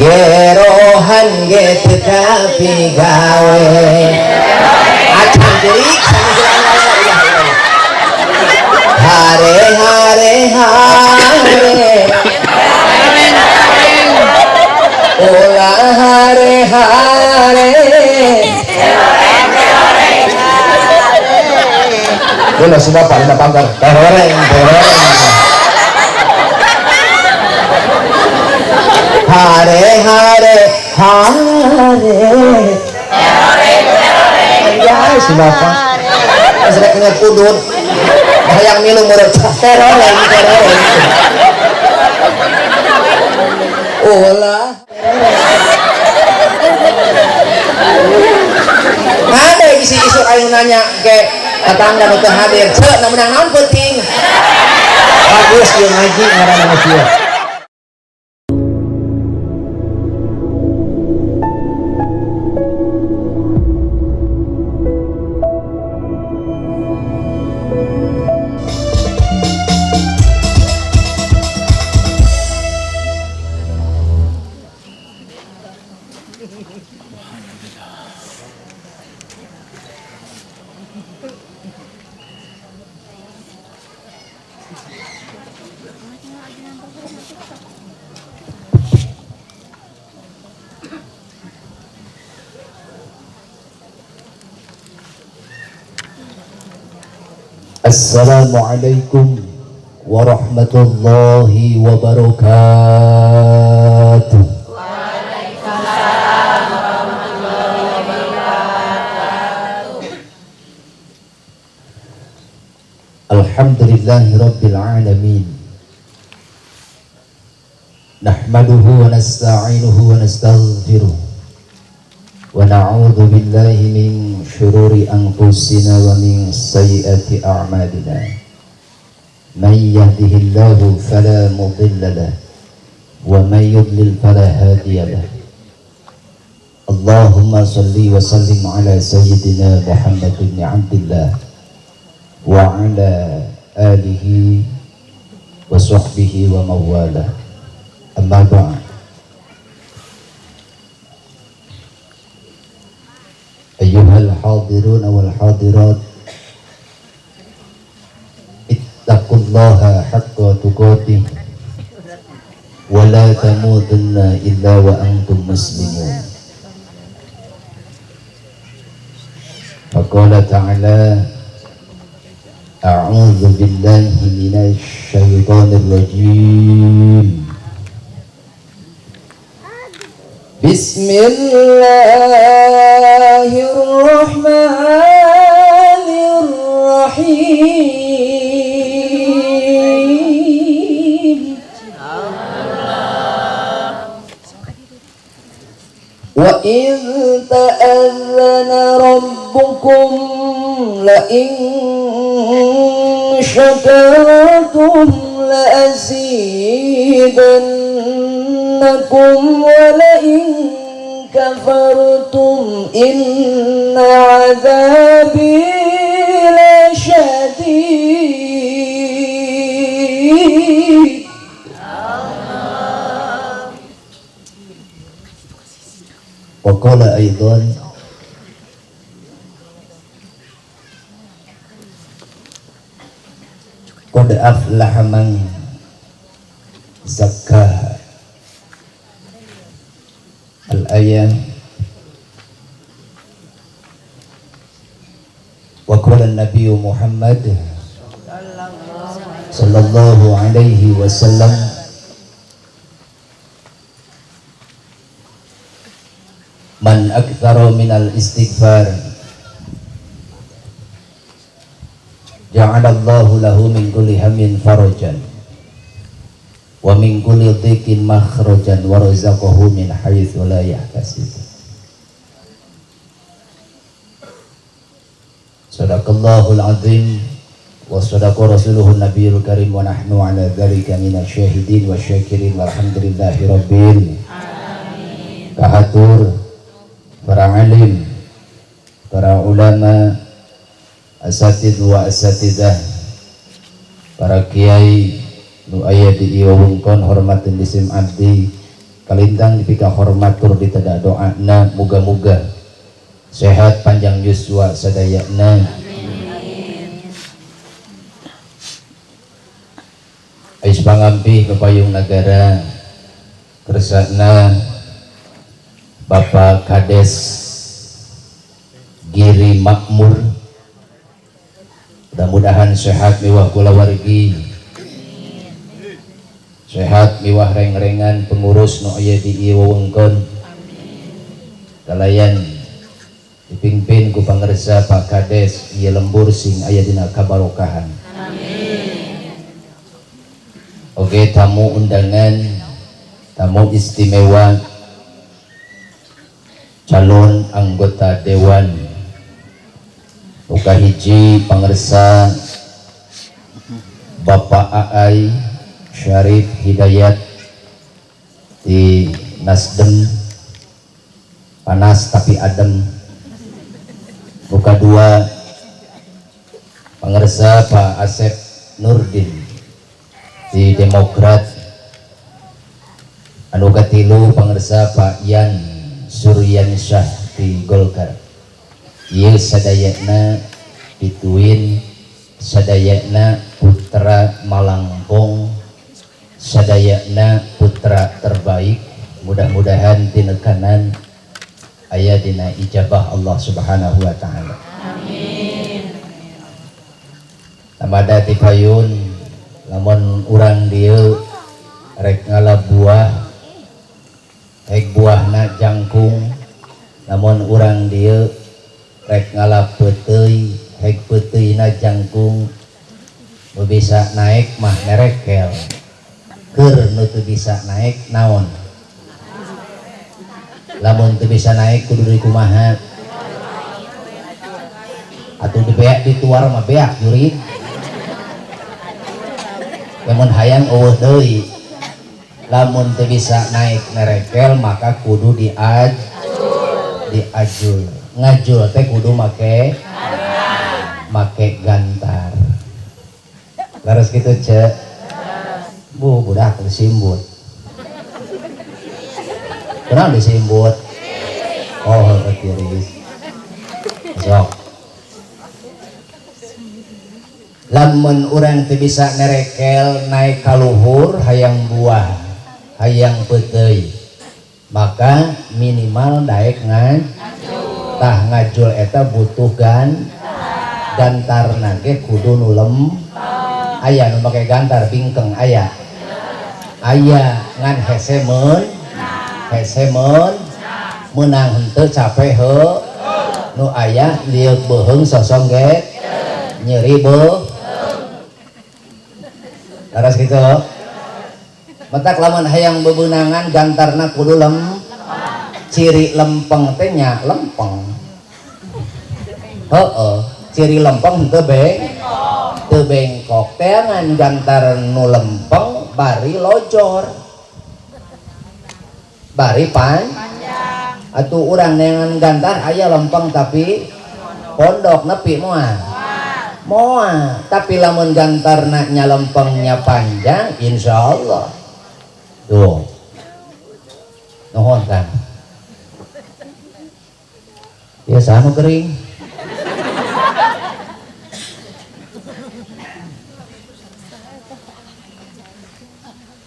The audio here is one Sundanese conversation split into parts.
Gerohan ge teu kapigawe. Acan ceurik hare hare hare. Ola hare hare. Dulu si bapak dina pangkar teroreng teroreng. Hare hare hare. Anjay si bapak. Geus rek ngekudut. Hayang minum meureun teroreng teroreng. Ola ada bisi isuk ayo nanya ke tetangga nu teu hadir, ceuk na menang naon penting. Bagus ieu ngaji ngaranna mah kieu. Assalamualaikum warahmatullahi wabarakatuh. Waalaikumsalam warahmatullahi wabarakatuh. Alhamdulillahi rabbil alamin. Nahmaduhu wa nasta'inuhu wa nastaghfiruh. Wa na'udzu billahi min syururi anfusina wa min sayyiati a'malina. May yahdihillahu fala mudilla lahu wa may yudlil fala hadiya lahu. Allahumma shalli wa sallim ala sayyidina Muhammad ibn Abdillah wa ala alihi wa sahbihi wa mawalah. Amma ba'd. Ayyuhal hadirun wal hadirat, ittaqullaha haqqa tuqatih wa la tamutunna illa wa antum muslimun. Faqala ta'ala, a'udzu billahi minasy syaithanir rajim. Bismillahirrahmanirrahim. Wa idh ta'adhana rabbukum la in syakartum la azidannakum wa la in kafartum inna 'adzabi lasyadid. Wa qala aidan, qad aflaha man zakkaha. Al-ayah. Wa qala an-nabiy Muhammad sallallahu alaihi wasallam, man aktsara minal istighfar ja'alallahu lahu min kulli hammin farajan wa min kulli dhiqin makhrajan wa razaqahu min haitsu la yahtasib. Sadaqallahul azim wa sadaqa rasuluhun nabiyul karim wa nahnu ala dzalika minasyahidin wasyakirin walhamdulillahi rabbil alamin. Kahatur para alim, para ulama, asatid wa asatidah, para kiai nu aya di ieu wewengkon hormatin disim abdi Kalintang dipika hormat tur ditedak doana muga-muga sehat panjang yuswa sadayana. Ais pangampih pepayung nagara kersana Bapak Kades Giri Makmur, mudah-mudahan sehat miwah kulawargi, sehat miwah reng-rengan pengurus nu aya di ieu wewengkon, kalayan dipimpin ku pangersa Pak Kades ieu lembur sing aya dina kabarokahan. Oke, tamu undangan, tamu istimewa, calon anggota dewan Ukahiji pangersa Bapak Aai Syarif Hidayat di Nasdem, panas tapi adem. Muka dua pangersa Pak Asep Nurdin di Demokrat. Anu katilu pangersa Pak Yan Suryansyah di Golkar. Ieu sadayana pituin, sadayana putra Malangbong, sadayana putra terbaik. Mudah-mudahan tinekanan aya dina ijabah Allah Subhanahu wa taala. Amin. Tamada ti payun lamun urang dieu rek ngala buah, rek buahna jangkung, lamun urang dieu rek ngala peuteuy, rek peuteuyna jangkung, nu bisa naik mah nerekel, keur nu teu bisa naik naon? Lamun teu bisa naik kudu dikumaha? Atuh dibeak dituar mah beak jurig. Lamun hayang eueuh deui. Lamun teu bisa naik nerekel maka kudu diajul. Ngajul teh kudu make gantar. Leres kitu ce. Bu budak disimbut. Kenapa disimbut? Oh, tiris. Sok. Lamun urang teu bisa nerekel naik ka luhur hayang buah, hayang peuteuy, maka minimal daek tah ngajul eta butuh gantarna ge kudu nu lem. Aya nu make gantar bingkeng aya. Aya ngan hese meun, hese meun, meunang henteu capek heuh. Nu aya lieuk beuheung sosong ge nyeri beuh. Laras kitu. Matak lamun hayang bebeunangan gantarna kudu lem. Ciri lempeng teh nya lempeng. Heeh, ciri lempeng teu bengkok. Teangan gantar nu lempeng bari lojor. Bari panjang. Atuh urang neangan gantar aya lempeng tapi pondok nepi moal. Moal, tapi lamun gantarna nya lempengnya panjang insyaallah. Tuh. Nuhun kan. Ya sanu kering.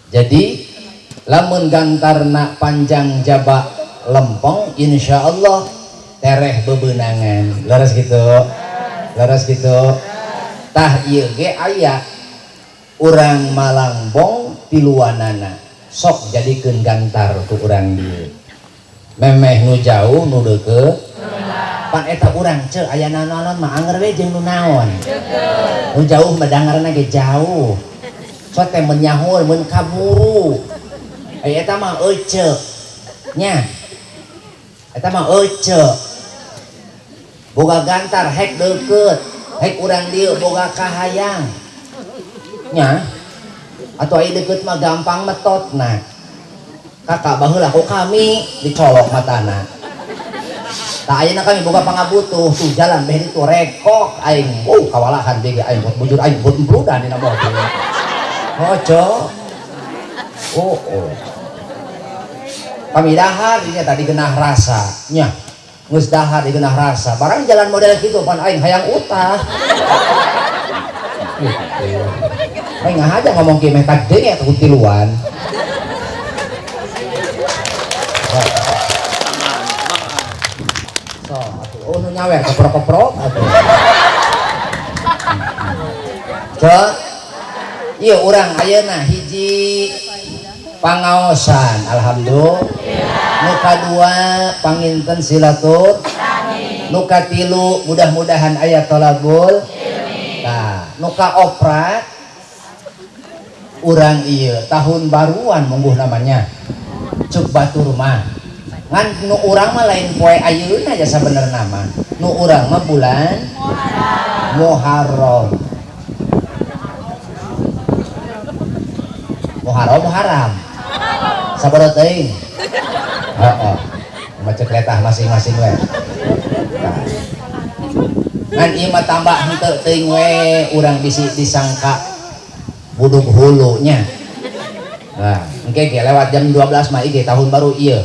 Jadi lamun gantarna panjang jaba lempeng insyaallah tereh bebenangan. Leres gitu. Leres gitu. Tah ieu ge aya urang Malangbong tiluanana sok jadikeun gantar ku urang dieu. Memeh nu jauh nu deukeut pan eta urang ceu aya naon-naon mah anger we jeung nu naon. Nu jauh mah dangarna ge jauh. So teh mun nyahur mun kaburu. Aya eta mah euceu. Nya. Eta mah euceu. Boga gantar hek deukeut, hek urang dieu boga kahayang. Nya. Atuh aya deukeut mah gampang metotna. Kakak baheula ku kami dicolok matana. Tah ayeuna kami boga pangabutuh tuh jalan beh ditu rekok aing. Oh kawalahan bege aing buat bujur aing buat empludan dina mobil. Ojo. Oh, oh. Kami dahar dinya tadi genah rasa nya. Geus dahar di genah rasa. Barang jalan model kitu pan aing hayang utah. Aing aja ngomong kieu meh kadenge ka tiluan. So, atuh oh nu nyawer keprok-keprok atuh. So, ieu urang ayeuna hiji pangaosan alhamdulillah. Nu kadua panginten silaturahmi. Nu katilu mudah-mudahan aya tolabul. Nah, nu kaoprat urang ieu tahun baruan mungguh namanya. Cuk batur mah. Ngan nu urang mah lain poe ayeuna aja sabenerna mah. Nu urang mah bulan Muharram. Muharram Muharram. Sabaraha teuing? Heeh. Macet letah masing-masing we. Nah. Ngan ieu mah tambah henteu teuing we urang bisi disangka budug hulu nya. Nah, engke ge lewat jam 12 mah ieu tahun baru ieu.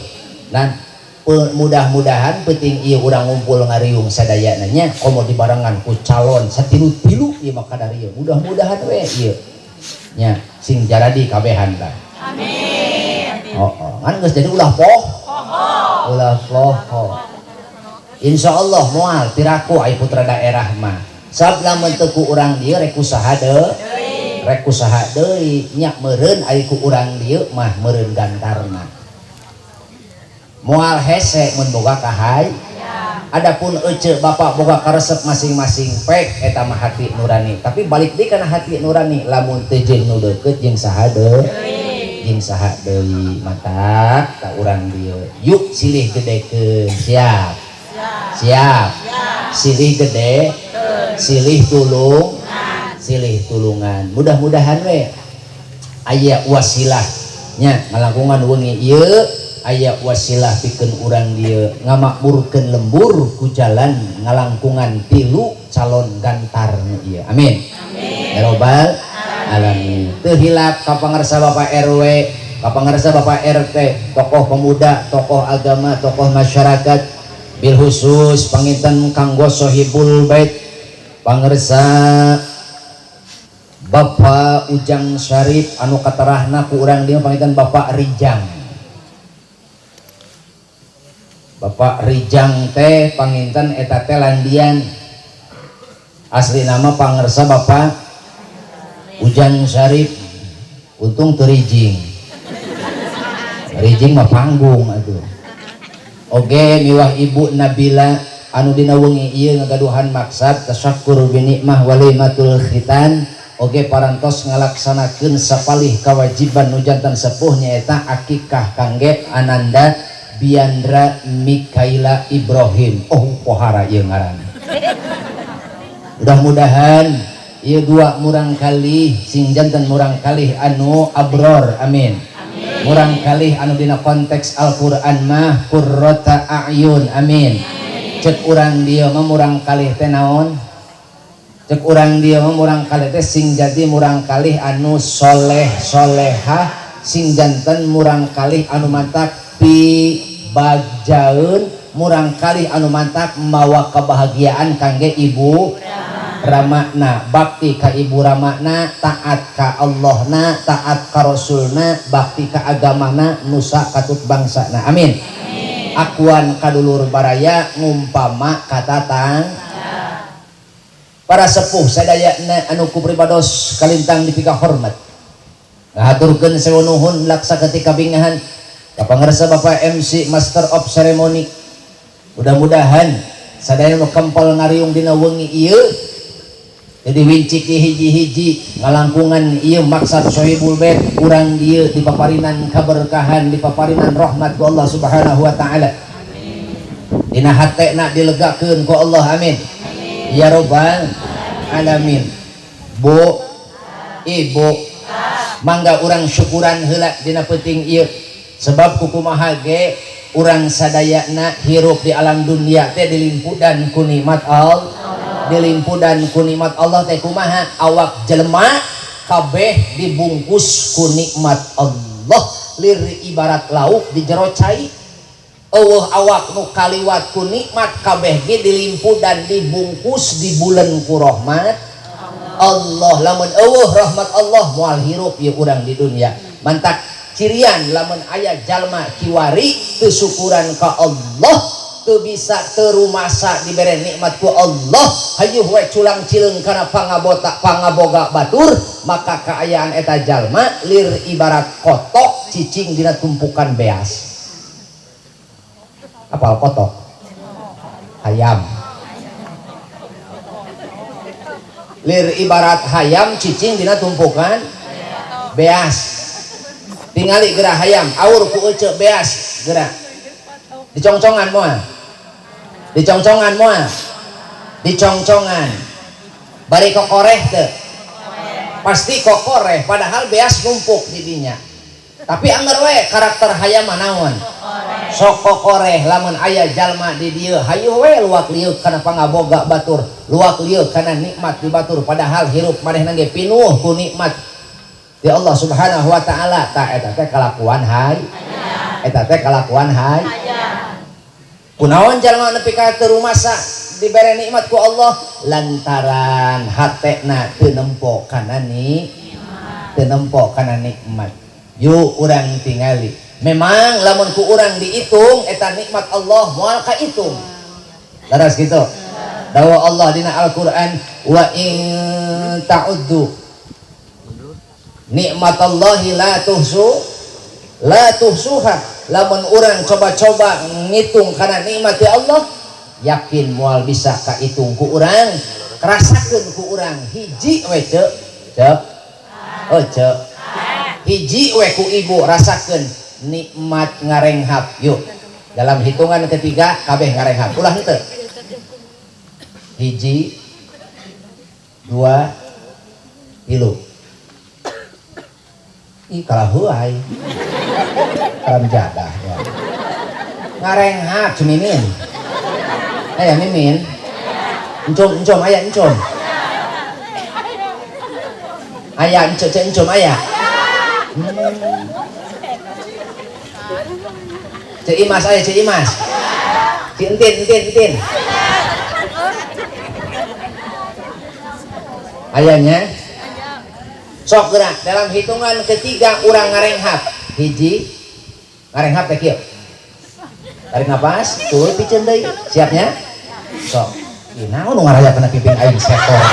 Dan mudah-mudahan penting ieu urang ngumpul ngariung sadayana nya komo dibarengan ku calon satilu-tilu ieu mah kadar ieu. Mudah-mudahan we ieu nya sing jaradi kabehan lah. Amin. Oh, kan geus jadi ulah poh. Ulah poho. Insyaallah moal tiraku ai putra daerah mah. Sab lamun teu ku urang dieu rek usaha deui. Rek usaha deui nya meureun ai ku urang dieu mah meureun gantarna. Moal hese mun boga kahay. Adapun ece bapak boga karesep masing-masing pek eta mah hati nurani. Tapi balik deui kana hati nurani lamun teu jeung nu deukeut jeung saha deui. Jeung saha deui mata ka urang dieu. Yuk silih gedekeun. Siap. Siap. Silih gede, silih tulung, silih tulungan. Mudah-mudahan we aya wasilah nya ngalangkungan wengi ieu aya wasilah pikeun urang dieu ngamakmurkeun lembur ku jalan ngalangkungan tilu calon gantar nu ieu. Amin. Amin. Ya robbal alamin. Teu hilap ka pangarsa Bapak RW, ka pangarsa Bapak RT, tokoh pemuda, tokoh agama, tokoh masyarakat, bil khusus panginten kanggo sohibul bait pangarsa Bapak Ujang Syarif anu katarahna ku urang dieu panginten Bapak Rijang. Bapak Rijang teh panginten eta teh landian. Asli nama pangersa Bapak Ujang Syarif. Untung teu rijing. Rijing mah panggung atuh. Oge miwah Ibu Nabila anu dina wengi ieu ngagaduhan maksad tasakkur bi nikmah walimatul khitan. Oge parantos ngalaksanakeun sapalih kawajiban nu janten sepuh nyaeta akikah kangge Ananda Biandra Mikaila Ibrahim. Oh pohara ieu ngaranna. Mudah-mudahan ieu dua murang kalih sing janten murang kalih anu abror. Amin. Murang kalih anu dina konteks Al-Qur'an mah qurrata a'yun. Amin. Cek urang dieu mah murang kalih teh naon? Cek urang dieu mah murang kalih teh sing jadi murang kalih anu soleh solehah, sing janten murang kalih anu mantak pi bagjaeun, murang kalih anu mantak mawa kebahagiaan kangge ibu Ramakna, bakti ka ibu Ramakna, taat ka Allahna, taat ka Rasulna, bakti ka agamana, nusa katut bangsana. Amin. Akuan kadulur baraya ngumpama katatang para sepuh sadayana anu ku pribados kalintang dipika hormat. Ngahaturkeun sewu nuhun laksa ketika bingahan ka pangarsa Bapak MC Master of Ceremony. Mudah-mudahan sadaya nu kempel ngariung dina wengi ieu jadi wincik di hiji-hiji ngalangkungan ieu maksad sohibul bait urang dieu dipaparinan kaberkahan dipaparinan rahmat ku Allah Subhanahu wa taala. Dina hatena dilegakeun ku Allah. Amin. Ya robbal alamin. Bu, ibu, mangga urang syukuran heula dina peuting ieu sebab kukumaha ge urang sadayana hirup di alam dunia teh dilimpudan ku nikmat Allah. Dilimpudan ku nikmat Allah teh kumaha awak jelema kabeh dibungkus ku nikmat Allah. lir ibarat lauk di jero cai. Eueuh awak nu kaliwat ku nikmat kabeh ge dilimpu dan dibungkus dibulen ku rahmat Allah. Lamun eueuh rahmat Allah moal hirup ieu urang di dunia. Mantak cirian lamun aya jalma kiwari teu syukuran ka Allah, teu bisa teu rumasa dibere nikmat ku Allah, hayuh we culang cileung kana pangabota pangaboga batur, maka kaayaan eta jalma lir ibarat kotok cicing dina tumpukan beas. Apal kotok? Hayam. Lir ibarat hayam cicing dina tumpukan beas. Tingali geura hayam aur ku ece beas geura. Dicongcongan moal. Dicongcongan moal. Dicongcongan. Bari kokoreh teu? Pasti kokoreh padahal beas numpuk di dinya. Tapi angger we karakter hayam mah naon? Sok kokoreh. Lamun aya jalma di dieu hayu we luak liuk kana pangaboga batur, luak liuk kana nikmat di batur, padahal hirup manehna ge pinuh ku nikmat di Allah Subhanahu wa taala. Ta eta teh kalakuan hay. Eta teh kalakuan hay. Kunaon jalma nepi ka teu rumasa dibere nikmat ku Allah lantaran hatena teu nempo kana teu nempo kana nikmat. Yuk urang tingali. Memang lamun ku urang dihitung eta nikmat Allah moal kahitung. Leres kitu. Dawa Allah dina Al-Qur'an wa in ta'uddu nikmatallahi la tuhsu la tuhsuha. Lamun urang coba-coba ngitung kana nikmat Allah, yakin moal bisa kahitung ku urang, kerasakeun ku urang hiji we ceu ceu oh ceu hiji we ku ibu rasakeun nikmat ngarenghap. Yuk dalam hitungan ketiga kabeh ngarenghap ulah henteu. 1, 2, 3. Ih kalah heuay kalam jadah ya. Ngarenghap cumimin aya mimin encum encum aya encum aya encum encum aya. Cek Imas aya Cek Imas. Cek Entin Entin Entin. Ayanya sok gerak dalam hitungan ketiga urang ngarenghap. 1 ngarenghap teh kieu. Tarik napas, tuluy piceun deui. Siapnya? Sok. Ih naon nu ngaraya kana pipin aing sekor.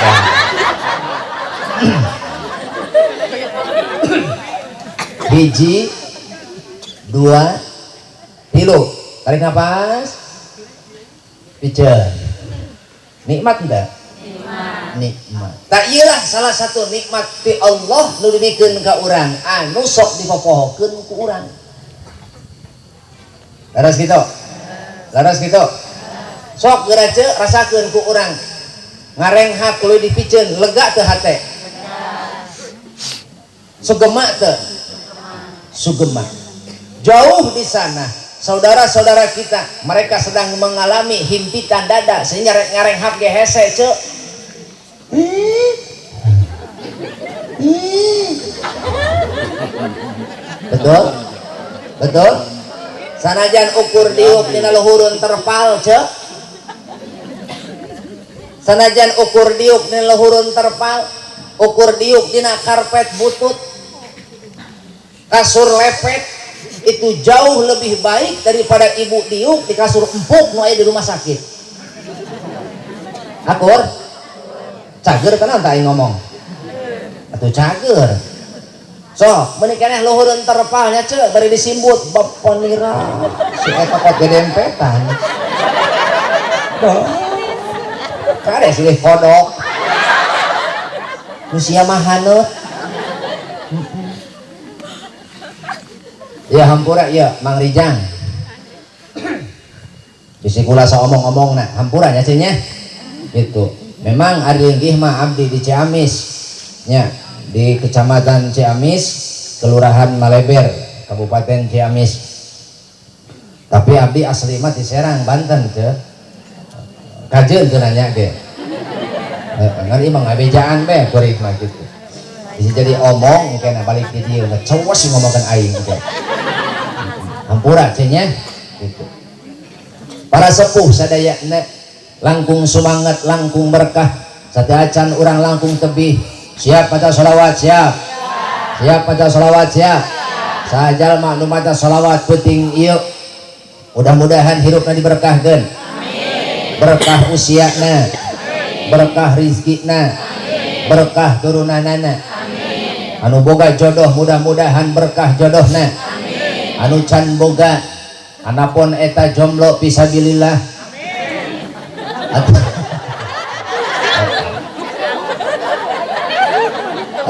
1, 2, 3. Tarik napas. Piceun. Nikmat enggak? Nikmat. Tak iyalah salah satu nikmat ti Allah nu dibikeun ka urang anu sok dipopohokeun ku urang. Laras kitu. Laras kitu. Sok geura ceu rasakeun ku urang. Ngarenghap tuluy dipiceun lega teu hate. Sugema teu? Sugema. Jauh di sana saudara-saudara kita mereka sedang mengalami himpitan dada sehingga ngarenghap ge hese ceu. Betul? Betul? Sanajan ukur diuk dina luhureun terpal ceu. Sanajan ukur diuk dina luhureun terpal, ukur diuk dina karpet butut, kasur lepet, itu jauh lebih baik daripada ibu diuk di kasur empuk nu aya di rumah sakit. Akur? Cager kana tah aing ngomong. Atuh cager. Sok, meuni keneh luhureun terpalnya ceu bari disimbut baponira si eta kot gedempetan. Duh. Kade silih kodok. Nu sia mah haneut. Ya hampura ya Mang Rijang. Bisi kula saomong-omongna, hampura nya ceu nya. Gitu. Memang ari linggih mah abdi di Ciamis nya, di Kecamatan Ciamis, Kelurahan Maleber, Kabupaten Ciamis. Tapi abdi asli mah di Serang, Banten teu. Kajeun teu nanya ge. Heeh, ngan ieu mah ngabejaan be kuring mah kitu. Bisa jadi omong kena balik di dieu ngecowas ngomongkeun aing teh. Hampura ceu nya gitu. Para sepuh sadayana langkung sumanget, langkung berkah. Sateuacan urang langkung tebih. Siap maca sholawat, siap. Siap maca sholawat, siap. Sajalma nu maca sholawat peuting ieu. Mudah-mudahan hirupna diberkahkeun. Amin. Berkah usiana. Amin. Berkah rizkina. Amin. Berkah turunanana. Amin. Anu boga jodoh mudah-mudahan berkah jodohna. Amin. Anu can boga anapun eta jomblo fisabilillah. Amin.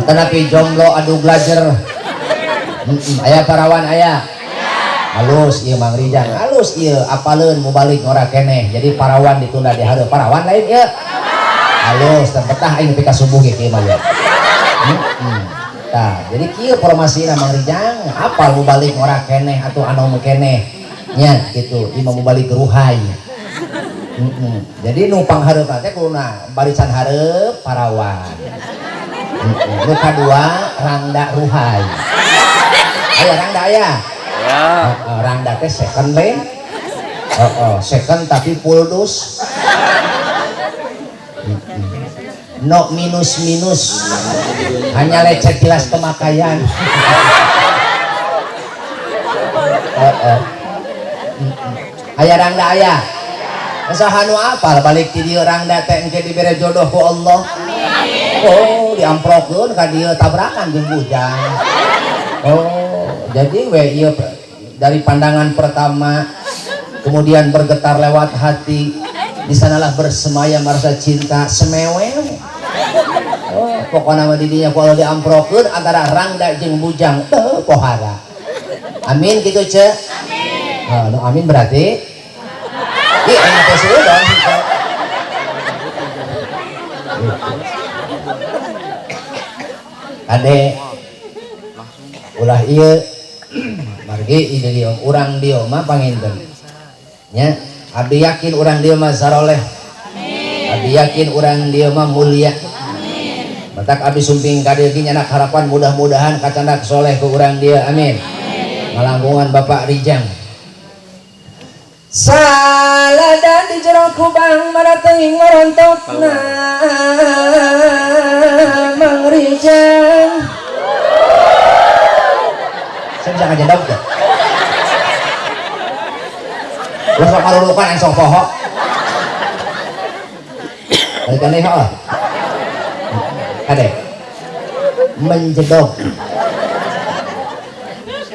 Atanapi jomblo adu belajar. Aya parawan aya. Halus ieu Mang Rijang, halus ieu apaleun mubalik ngora keneh. Jadi parawan ditunda di hareup. Parawan lain ieu. Halus teh betah aing nepi ka subuh ge kieu mah ya. Tah, jadi kieu formasina Mang Rijang, apal mubalik ngora keneh atuh anu mu keneh. Nya kitu, ieu mah mubalik ruhai. Jadi nu panghareup teh kuduna barisan hareup parawan. Nu kadua rangda ruhai. Aya rangda aya. Ya. Rangda teh second lane. Second tapi full dus. No minus minus. Hanya lecet jelas pemakaian. Aya rangda aya. Saha nu apal balik ti dieu rangda teh engke dibere jodoh ku Allah. Amin. Oh, diamprokeun ka dieu tabrakan jeung bujang. Oh, jadi we ieu dari pandangan pertama kemudian bergetar lewat hati, di sanalah bersemayam rasa cinta semewew. Oh, pokona mah di dinya ku Allah diamprokeun antara rangda jeung bujang teu pohara. Amin gitu ce. Amin. Oh, nu amin berarti ih aing teh suudon. Ade ulah ieu margi ieu dieu urang dieu mah panginten nya abdi yakin urang dieu mah saroleh. Amin. Abdi yakin urang dieu mah mulia. Amin. Matak abdi sumping ka dieu nyanak harapan mudah-mudahan kacandak soleh ku urang dieu. Amin. Amin. Ngalangkungan Bapak Rijang. Salada di jero kubang mana teuing marontokna Mang Rijang. Saya bisa ngajedog teh. Ulah sok ngarurukan aing sok poho. Balik deui heuh. Kade. Menjedog.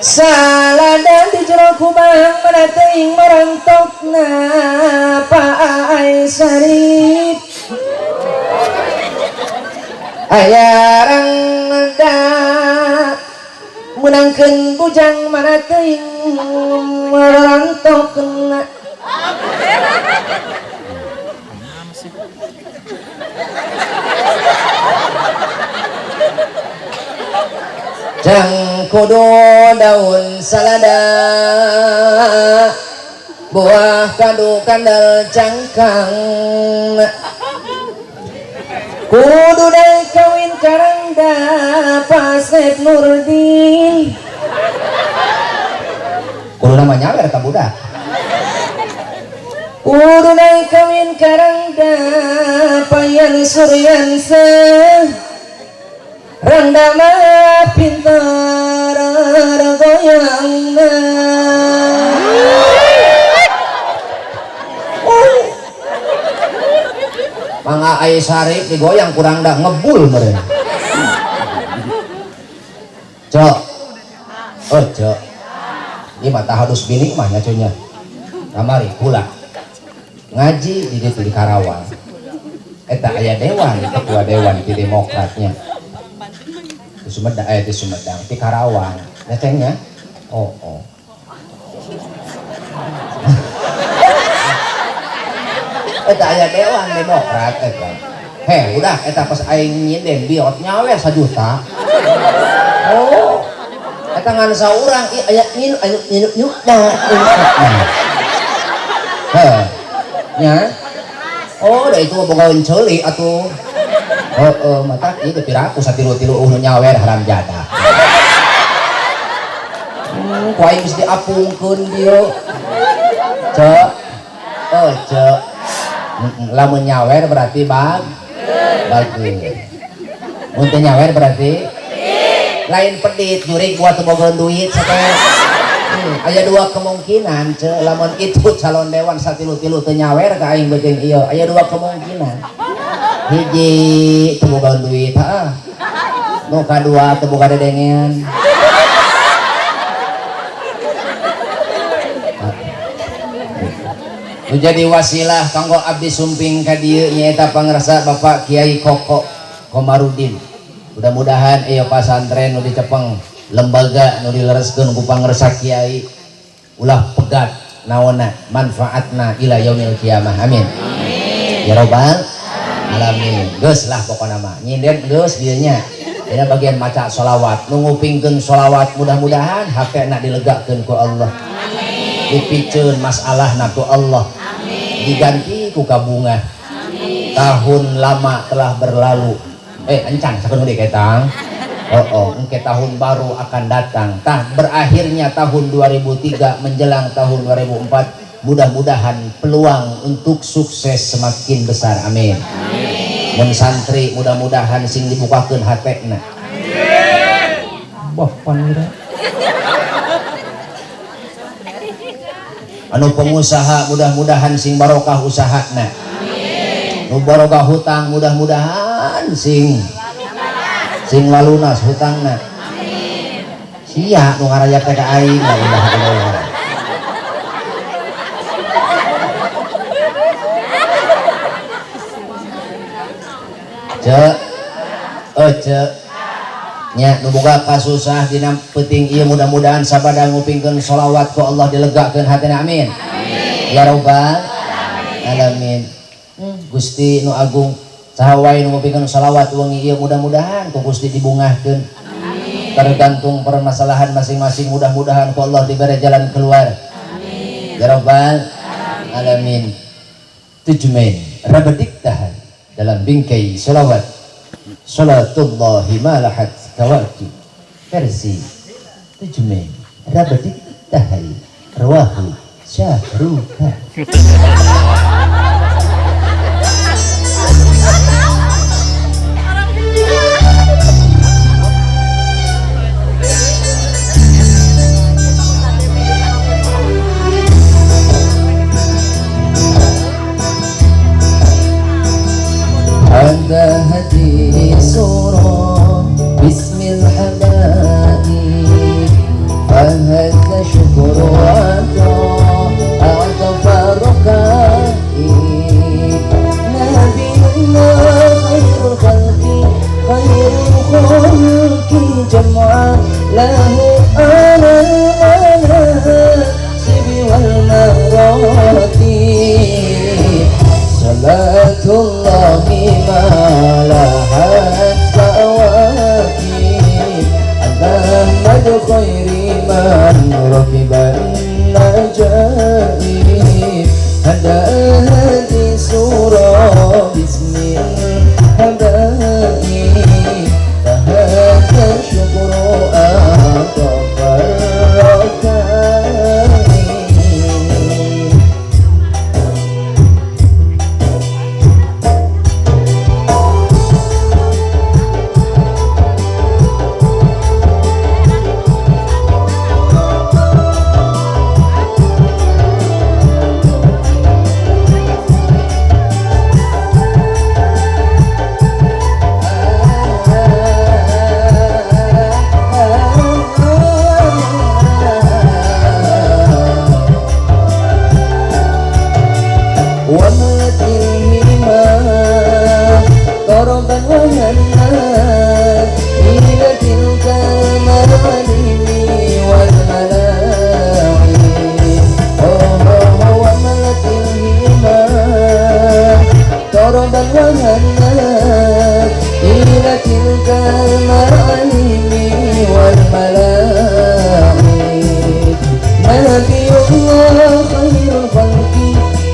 Salada di jero kubang mana teuing marontokna Pak Ai Sarip. Aya rangda menangkeun bujang mana teuing marontokna. Jang kudu daun salada buah kadu kandal cangkang kudu dai kawin karangda Pasep Nurdin. Kudu nama nyawer ka budak. Kudu dai kawin karangda Payan Suryansa rangda mah pintar goyangna. Mangga ai Sarip digoyang kurang dah ngebul meureun. Cok. Oh, cok. Ieu mah tahadus bini mah nya nya. Kamari kula. Ngaji di ditu di Karawang. Eta aya dewan, ketua dewan di Demokratnya. Di Sumedang, di Sumedang, di Karawang. Nya teh nya. Oh, oh. Eta aya dewan Demokrat eta. Heh, udah eta pas aing nyinden biot nyawer 1 juta. Oh. Eta ngan saurang ieu aya nginu aya nginu nyuk nah. Heh. Nya. Oh, da itu boga ceuli atuh. Heeh, mata ieu teh piraku satilu-tilu eueuh nu nyawer haram jadah. Ku aing geus diapungkeun dieu. Cek. Oh, cek. Lamun nyawer berarti bagus. Mun teu nyawer berarti lain pedit, jurig gua teu boga duit sakeun. Aya dua kemungkinan, cek, lamun itu calon dewan satilu-tilu teu nyawer ka aing beuteung ieu. Aya dua kemungkinan. Hiji teu boga duit, heeh. Nu kadua teu boga dedengean. Nu jadi wasilah kanggo abdi sumping ka dieu nyaeta pangrasa Bapak Kiai Koko Komarudin. Mudah-mudahan ieu pasantren nu dicepeng lembaga nu dilereskeun ku pangrasa kiai ulah pegat naonna manfaatna ila yaumil kiamah. Amin. Ya robbal alamin. Geus lah pokona mah nyinden geus dieu nya. Dina bagian maca sholawat, nu ngupingkeun sholawat mudah-mudahan hatena dilegakeun ku Allah. Dipiceun masalahna ku Allah. Diganti ku kabungah. Tahun lama telah berlalu. Encan sakeun deui ketang. Oh, engke tahun baru akan datang. Tah berakhirnya tahun 2003 menjelang tahun 2004, mudah-mudahan peluang untuk sukses semakin besar. Amin. Mun santri mudah-mudahan sing dibukakeun hatena. Wah, panira. Anu pengusaha mudah-mudahan sing barokah usahana. Nu barokah hutang mudah-mudahan sing lalunas hutangna. Sia nu ngarayap teh ka aing, la ilaha illallah. Cek, cek. Nya nu boga kasusah dina peuting ieu mudah-mudahan sabada ngupingkeun sholawat ku Allah dilegakeun hatina. Amin. Ya robbal alamin. Gusti nu agung saha wae nu ngupingkeun sholawat wengi ieu mudah-mudahan ku Gusti dibungahkeun. Tergantung permasalahan masing-masing mudah-mudahan ku Allah diberi jalan keluar. Amin. Ya robbal alamin. Tujumen rabedik tahan dalam bingkai sholawat Sholatullahi malahat kawaki versi Tujumen rabedik tahai rawahu syahruka. هذا هدي سورة باسم الحبائب فهذا شكر عطاء أعطف ركائب نبي الله خير الخلق خير الخلق جمعا له على المناصب والمراتب صلاة الله ما لحت كواكب أحمد خير من ركب النجائب هدى هذه سورة باسم الحبائب فهذا شكر أعطف الركائب.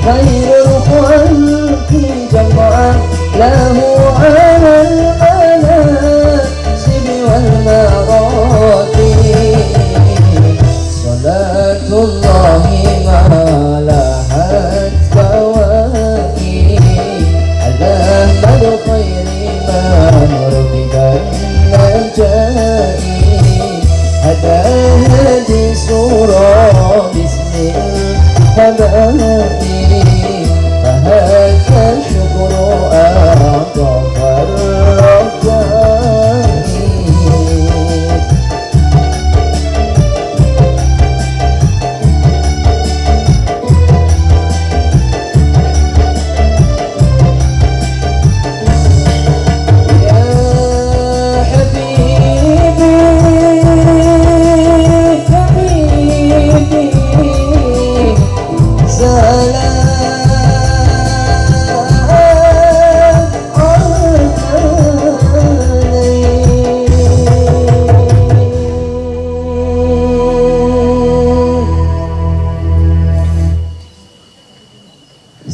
خير الخلق جمعا له على الهباء فهذا الشكر أعطى الرجاء. يا حبيبي حبيبي سلام عليك.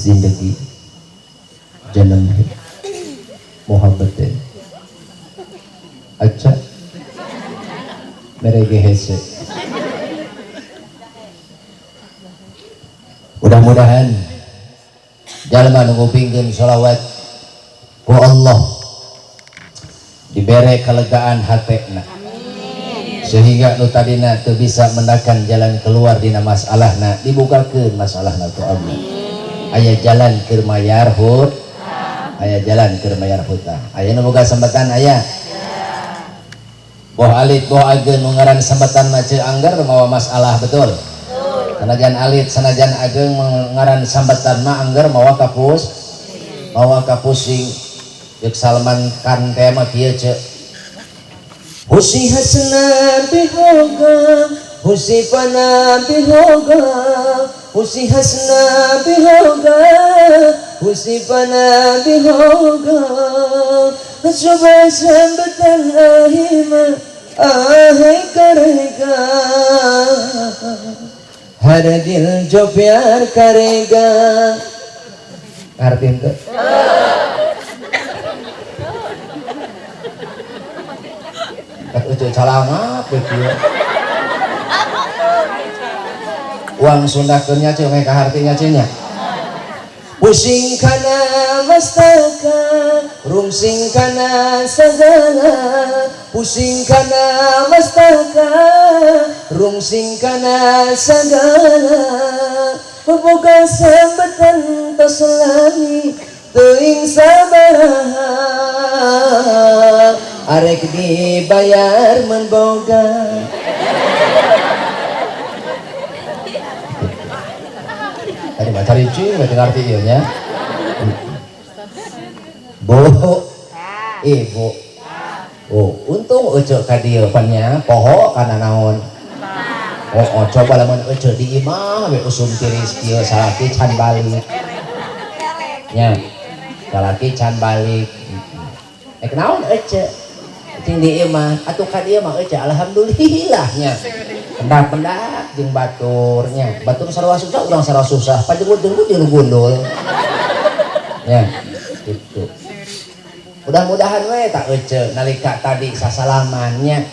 जिंदगी जन्म है मोहब्बत है अच्छा मेरे गहे से. Mudah-mudahan jalma nu ngupingkeun sholawat ku Allah dibere kelegaan hatena sehingga nu tadina teu bisa mendakan jalan keluar dina masalahna dibukakeun masalahna ku Allah. Aya jalan keur mayar hut, aya jalan keur mayar hutang. Aya nu boga sambatan aya. Boh alit boh ageung nu ngaran sambatan mah ceu angger mawa masalah betul. Sanajan alit sanajan ageung ngaran sambatan mah angger mawa kapus mawa kapusing. Jeung Salman Khan teh mah kieu ceu. Husi hasna bihoga husi fana bihoga husi hasna bihoga husi fana bihoga coba sambatan ahima ahai karega हर दिल जो प्यार करेगा. Ngerti ente? Kat ucu calangap kieu. Uang Sunda keur nya ceu meh kaharti nya ceu nya. Pusing kana mastaka rungsing kana sagala pusing kana mastaka rungsing kana sagala boga sambatan tos lami teuing sabaraha arek dibayar mun boga. Tadi mah cari cing, berarti ngerti ieu nya. Bu, ibu. Oh, untung ece ka dieu pan nya, poho kana naon. Oh, oh, coba lamun ece di imah we usum tiris kieu salaki can balik. Nya. Salaki can balik. Eh naon ece? Cing di imah, atuh ka dieu mah ece alhamdulillah nya. Pendak-pendak jeung baturnya. Batur sarua susah, urang sarua susah. Pajenggut-jenggut jeung gundul. Ya, gitu. Mudah-mudahan we tak ece nalika tadi sasalamannya.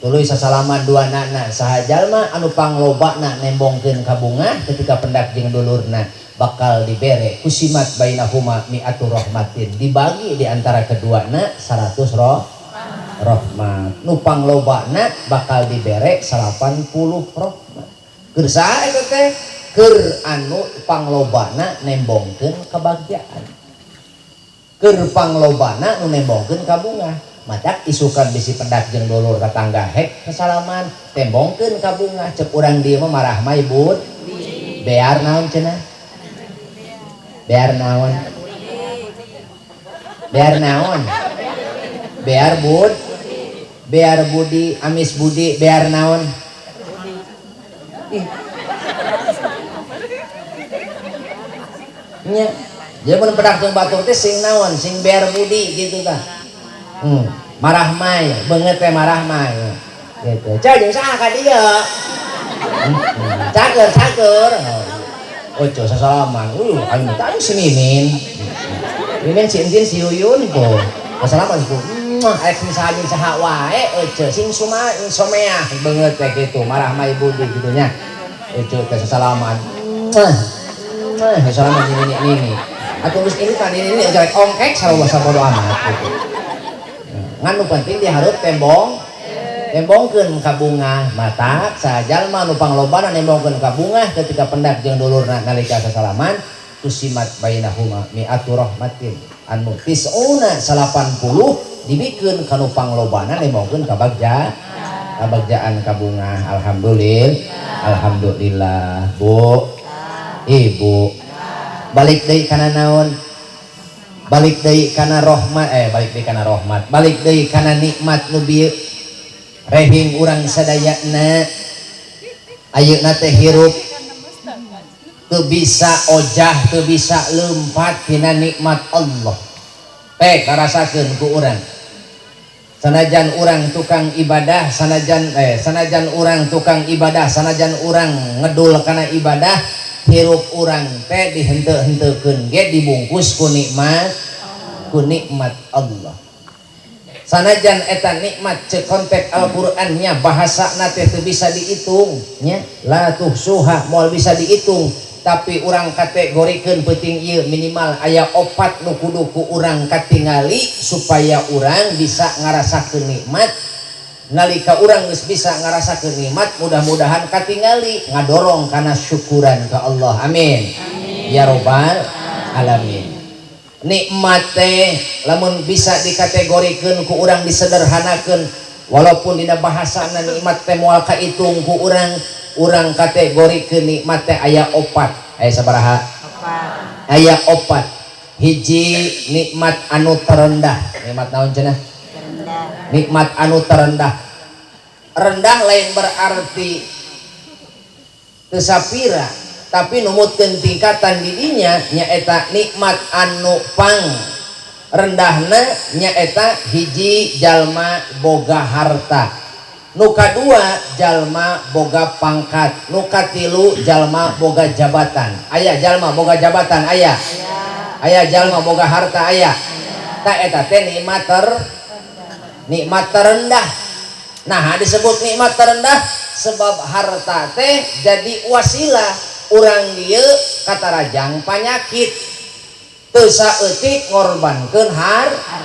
Tuluy sasalaman dua nana saha jalma anu panglobana nembongkeun ka bunga ketika pendak jeung dulurna bakal dibere kusimat bainahuma mi'atu rahmatin. Dibagi di antara keduana 100 rahmat. Nu panglobana bakal dibere 80 rahmat. Keur saha eta teh? Keur anu panglobana nembongkeun kebahagiaan. Keur panglobana nu nembongkeun ka bunga. Matak isukan bisi pendak jeung dulur tetangga hek kesalaman tembongkeun ka bunga cek urang dieu mah marah mah ibut. Bear naon cenah? Bear naon? Bear naon? Bear bud? Bear budi, amis budi, bear naon? Ih. Nya, jadi mun pedak jeung batur teh sing naon, sing bear budi gitu tah. Marah mai, beungeut teh marah mai. Gitu. Ceu jeung saha ka dieu? Cager, cager. Oh, ceu sasalaman. Aing mah tah si Mimin. Mimin si Entin si Yuyun tuh. Sasalaman ku. Arek sing saha jeung saha wae ece sing suma someah beungeut teh kitu marah mai budi kitu nya. Ece teh sasalaman. Sasalaman jeung nini nini. Atuh geus ini tadi nini jelek ongkek sarua sabodo amat gitu. Ngan nu penting dihareup tembong Nembongkeun ka bungah. Matak sajalma nu panglobana nembongkeun ka bungah ketika pendak jeung dulurna nalika sasalaman, kusimat bainahuma mi'atu rahmatin anu tis'una 80 dibikeun ka nu panglobana nembongkeun ka bagja kabagjaan ka bungah. Alhamdulillah, alhamdulillah. Bu, ibu, balik deui kana naon? Balik deui kana rahmat, balik deui kana rahmat, balik deui kana nikmat nu bieu rehing urang sadayana. Ayeuna teh hirup teu bisa ojah, teu bisa leumpat tina nikmat Allah. Teh karasakeun ku urang, sanajan urang tukang ibadah, sanajan urang tukang ibadah, sanajan urang ngedul kana ibadah, hirup urang teh dihenteu-henteukeun ge dibungkus ku nikmat, ku nikmat Allah. Sanajan eta nikmat cek konteks Al-Qur'annya bahasana teh teu bisa dihitung nya, la tuhsuha, moal bisa dihitung, tapi urang kategorikeun penting ieu minimal aya opat nu kudu ku urang katingali supaya urang bisa ngarasakeun nikmat. Nalika urang geus bisa ngarasakeun nikmat, mudah-mudahan katingali ngadorong kana syukuran ka Allah. Amin, ya robbal alamin. Nikmat teh lamun bisa dikategorikeun ku urang, disederhanakeun, walaupun dina bahasana nikmat teh moal kaitung ku urang, urang kategorikeun nikmat teh aya opat. Aya sabaraha? Aya opat. Hiji, nikmat anu terendah. Nikmat naon cenah? Nikmat anu terendah. Rendah lain berarti teu sapira, tapi numutkeun tingkatan didinya, nyaeta nikmat anu pang rendahna nyaeta hiji, jalma boga harta, nu kadua jalma boga pangkat, nu katilu jalma boga jabatan. Aya jalma boga jabatan? Aya. Aya jalma boga harta? Aya. Tak eta teh nikmat terendah. Nah, disebut nikmat terendah sebab harta teh jadi wasilah urang dieu katarajang panyakit, teu saeutik ngorbankeun harta.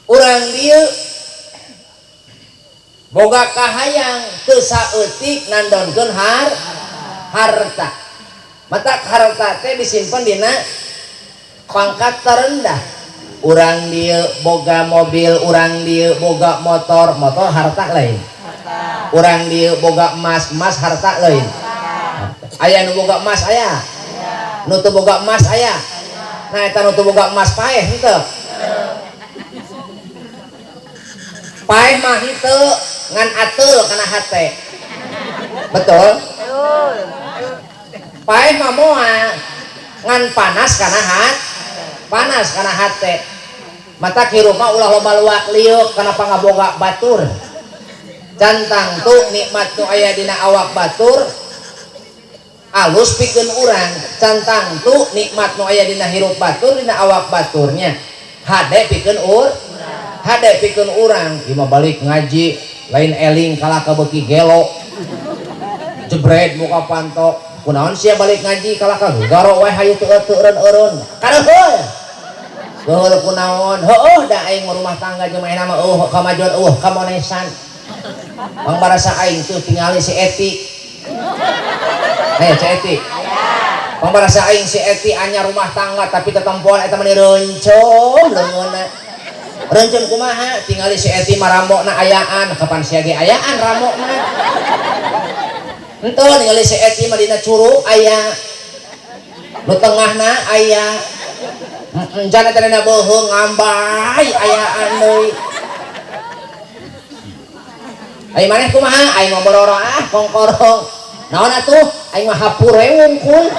Urang dieu boga kahayang, teu saeutik nandonkeun harta. Mata harta teh disimpan dina pangkat terendah. Urang dieu boga mobil, urang dieu boga motor, motor harta lain? Urang dieu boga emas, emas harta lain? Aya nu boga emas? Aya. Nu teu boga emas aya? Nah, eta nu teu boga emas paeh henteu? Paeh mah henteu, ngan ateul kana hate. Betul? Paeh mah moal, ngan panas kana hate, panas kana hate. Mata hirup mah ulah loba luak liuk kana pangaboga batur. Cantang tuh nikmat nu aya dina awak batur alus pikeun urang, cantang tuh nikmat nu aya dina hirup batur, dina awak baturnya hade pikeun hade pikeun urang. Ieu mah balik ngaji lain eling kalah ka beuki gelo jebret muka panto, kunaon sia balik ngaji kalah ka garo we hayu teu eureun-eureun kareuheul geuheul kunaon. Heueuh, da aing mah rumah tangga jeung manehna mah eueuh kamajuan, eueuh kamonesan. Pang barasa aing tuh tingali si Eti. Si Eti. Pang barasa aing si Eti anyar rumah tangga tapi tetempoan eta mah reuncum leungeunna. Reuncum kumaha? Tingali si Eti mah rambokna ayaan, kapan sia ge ayaan rambokna. Henteu, ningali si Eti mah dina curug aya. Nu tengahna aya. Encan eta dina beuheung ngambay ayaan deui. Aing maneh kumaha? Aing mah bororo ah kongkorong. Naon atuh? Aing mah hapure wungkul.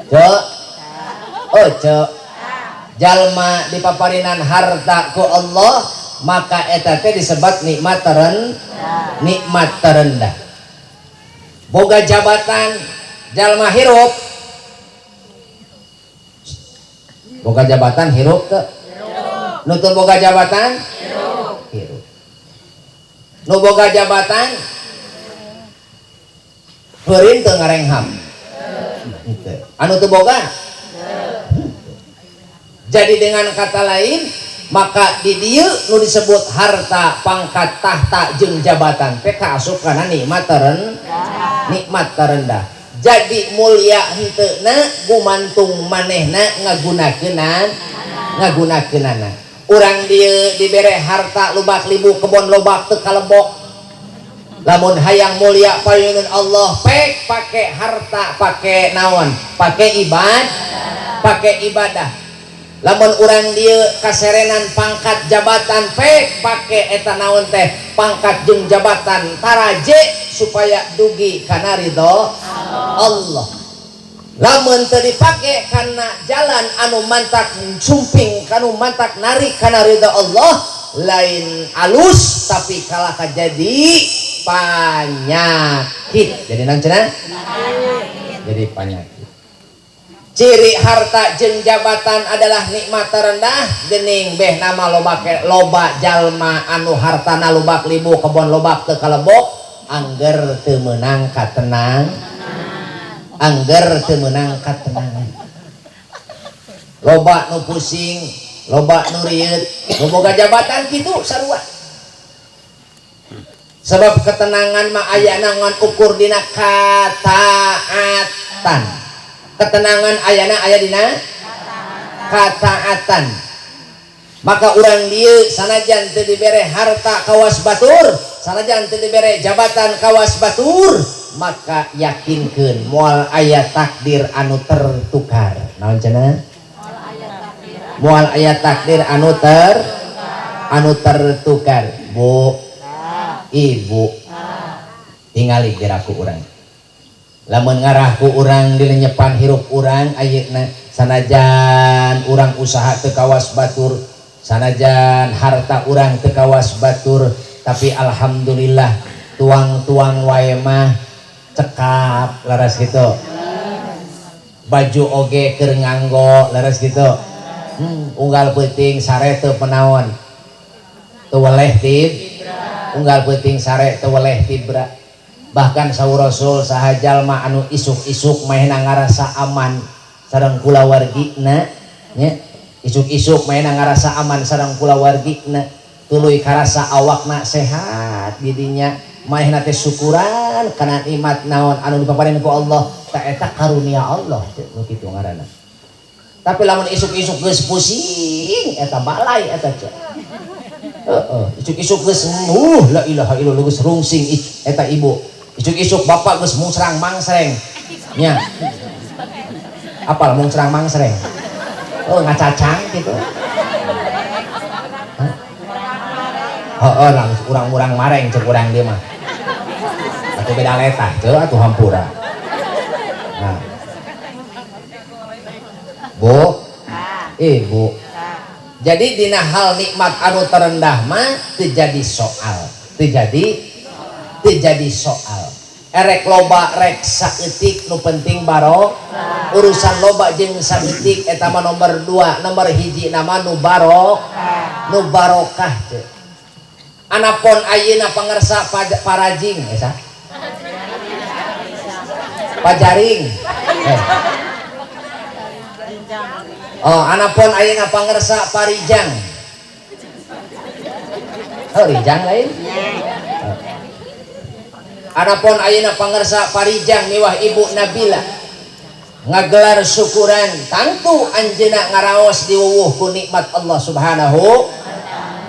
Cek. Oh, cek. Jalma dipaparinan harta ku Allah, maka eta teh disebut nikmat nikmat terendah. Boga jabatan jalma hirup. Boga jabatan hirup teu? Nu teu boga jabatan? Hirup. Nu boga jabatan heurin teu ngarengham? Henteu. Anu teu boga? Jadi dengan kata lain, Maka di dieu nu disebut harta, pangkat, tahta jeung jabatan teh kaasup kana nikmat terendah. Nikmat terendah. Jadi mulia henteuna gumantung manehna ngagunakeunana. Urang dieu dibere harta lubak libu kebon lobak teu kalebok. Lamun hayang mulia payunun Allah pek pake harta, pake naon? Pake ibadah, pake ibadah. Lamun urang dieu kaserenan pangkat jabatan pek pake eta naon teh pangkat jeung jabatan taraje supaya dugi kana ridho Allah. Lamun teu dipake kana jalan anu mantak sumping kanu mantak narik kana ridho Allah lain alus tapi kalah jadi panyakit. Jadi naon cenah? Jadi panyakit. Ciri harta jeung jabatan adalah nikmat terendah gening beh nama loba loba jalma anu hartana lobak libu kebon lobak teu kalebok angger teu meunang katenang, angger teu meunang katenangan. Loba nu pusing, loba nu rieut, nu boga jabatan kitu sarua. Sebab ketenangan mah ayana ngan ukur dina kataatan. Ketenangan ayana aya dina kataatan. Maka urang dieu sanajan teu dibere harta kawas batur, sanajan teu dibere jabatan kawas batur, maka yakinkeun moal aya takdir anu tertukar. Naon cenah? Moal aya takdir anu tertukar. Bu, ibu, tingali geraku urang. Lamun ngarah ku urang dilenyepan hirup urang ayeuna sanajan urang usaha teu kawas batur, sanajan harta urang teu kawas batur, tapi alhamdulillah tuang-tuang wae mah cekap laras gitu. Baju oge keur nganggo laras gitu. Unggal peuting sare teu penaon. Teu weleh tib. Unggal peuting sare teu weleh tibra. Bahkan saur Rasul saha jalma anu isuk-isuk mahena ngarasa aman sareng kulawargina nya, isuk-isuk mahena ngarasa aman sareng kulawargina, tuluy karasa awakna sehat didinya mahena teh syukuran kana nikmat naon anu dipaparin ku Allah ta eta karunia Allah nu kitu ngaranna. Tapi lamun isuk-isuk geus pusing eta balai eta cek. Heeh, isuk-isuk geus la ilaha illallah geus rungsing eta ibu. Isuk-isuk bapak geus mungsrang mangsreng nya. Apal mungsrang mangsreng? Oh ngacacang gitu. Heeh, langsung urang-urang mareng cek urang dieu mah. Atuh beda letah ceu atuh hampura. Nah. Bu, ibu. Jadi dina hal nikmat anu terendah mah teu jadi soal, teu jadi soal. Erek loba rek saeutik nu penting barok. Urusan loba jeung saeutik eta mah nomor 2, nomor 1 nama nu barok, nu barokah teh. Anapon ayeuna pangersa parajing eta. Pajaring. Oh, anapon ayeuna pangersa parijang. Oh, rijang lain. Anapon ayeuna pangersa parijang miwah Ibu Nabila ngagelar syukuran tangtu anjeunna ngaraos diwuwuh ku nikmat Allah Subhanahu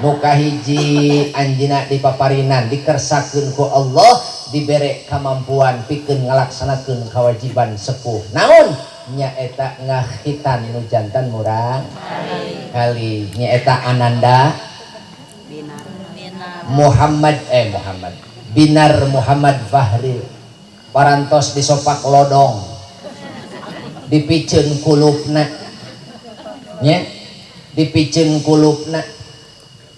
nu kahiji anjeunna dipaparinan dikersakeun ku Allah dibere kamampuan pikeun ngalaksanakeun kewajiban sepuh naon nyaeta ngakhitan nu jantan murang kali nyaeta Ananda Muhammad Muhammad Binar Muhammad Fahril parantos disopak lodong dipiceun kulupna nya dipiceun kulupna.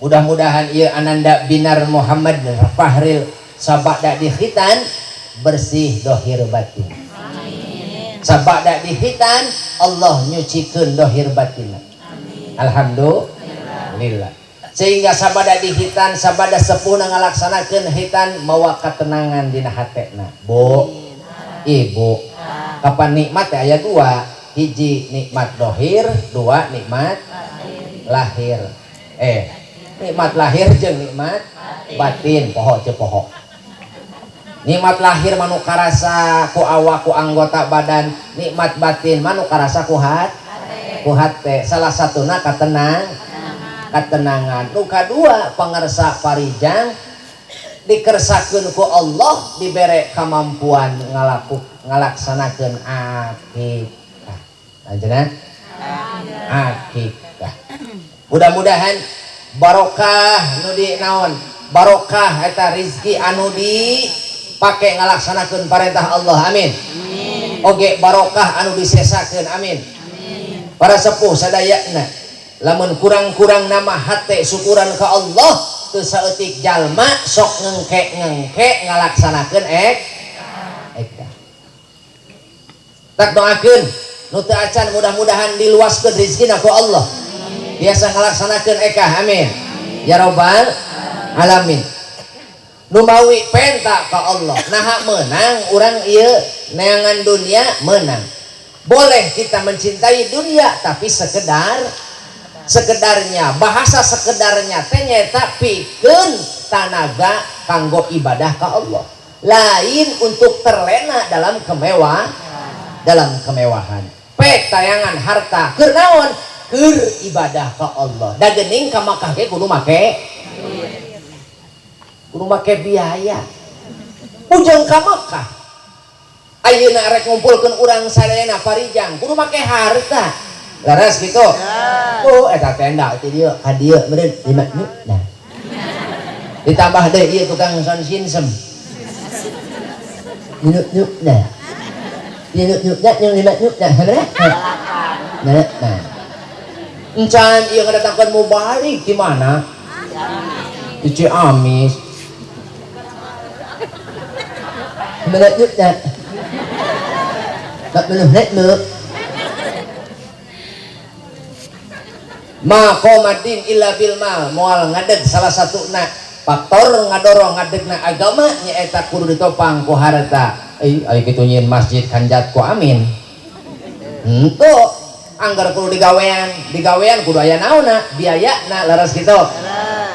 Mudah-mudahan ieu Ananda Binar Muhammad Fahril sabada dikhitan bersih dohir batin. Sabada dikhitan Allah nyucikeun dohir batin. Alhamdulillah. Sehingga sabada dihitan sabada sepuhna ngalaksanakeun hitan mawa ketenangan dina hatena. Bu, ibu, kapan nikmat teh aya dua, hiji nikmat dohir, dua nikmat lahir. Nikmat lahir jeung nikmat batin poho teu poho. Nikmat lahir manu karasa ku awak ku anggota badan, nikmat batin manu karasa ku hate. Salah satuna katenangan. Nu kadua pangersa parijang dikersakeun ku Allah dibere kemampuan ngalaksanakeun akikah. Lanjutna akikah. Mudah-mudahan barokah nu di naon? Barokah eta rizki anu di pake ngalaksanakeun perintah Allah. Amin. Oge barokah anu disesakeun. Amin. Para sepuh sadayana lamun kurang-kurang nama hate syukuran ka Allah teu saeutik jalma sok ngengke-ngengke ngalaksanakeun ekah. Tak doakeun nu teu acan mudah-mudahan diluaskeun rezekina ku Allah. Biasa ngalaksanakeun ekah. Amin. Ya robbal alamin. Numawi penta ka Allah naha menang urang ieu neangan dunia menang. Boleh kita mencintai dunia tapi sekedarnya, bahasa sekedarnya teh nyaeta pikeun tanaga kanggo ibadah ka Allah, lain untuk terlena dalam kemewahan. Pek tayangan harta keur naon? Keur ibadah ka Allah. Da geuning ka Makkah ge kudu make biaya. Ujung ka Makkah ayeuna rek ngumpulkeun urang sadayana parijang kudu make harta. Laras gitu. Oh eta tenda ti dieu ka dieu meureun 5 nu. Nah. Ditambah deui ieu tukang sound system. Nu nu nah. Ieu nu nu nah yang 5 nu nah saudara. Nah nah. Encan ieu ngadatangkeun mubalik di mana? Di Ciamis. Bener nu nah. Tak belum nek nu. Ma qomadin illa bil mal, moal ngadeg salah satuna faktor ngadorong ngadegna agama nyaeta kudu ditopang ku harta. Ai kitu nyieun masjid kanjat ku amin. Henteu anggar kudu digawean kudu aya naonna, biayana laras kitu.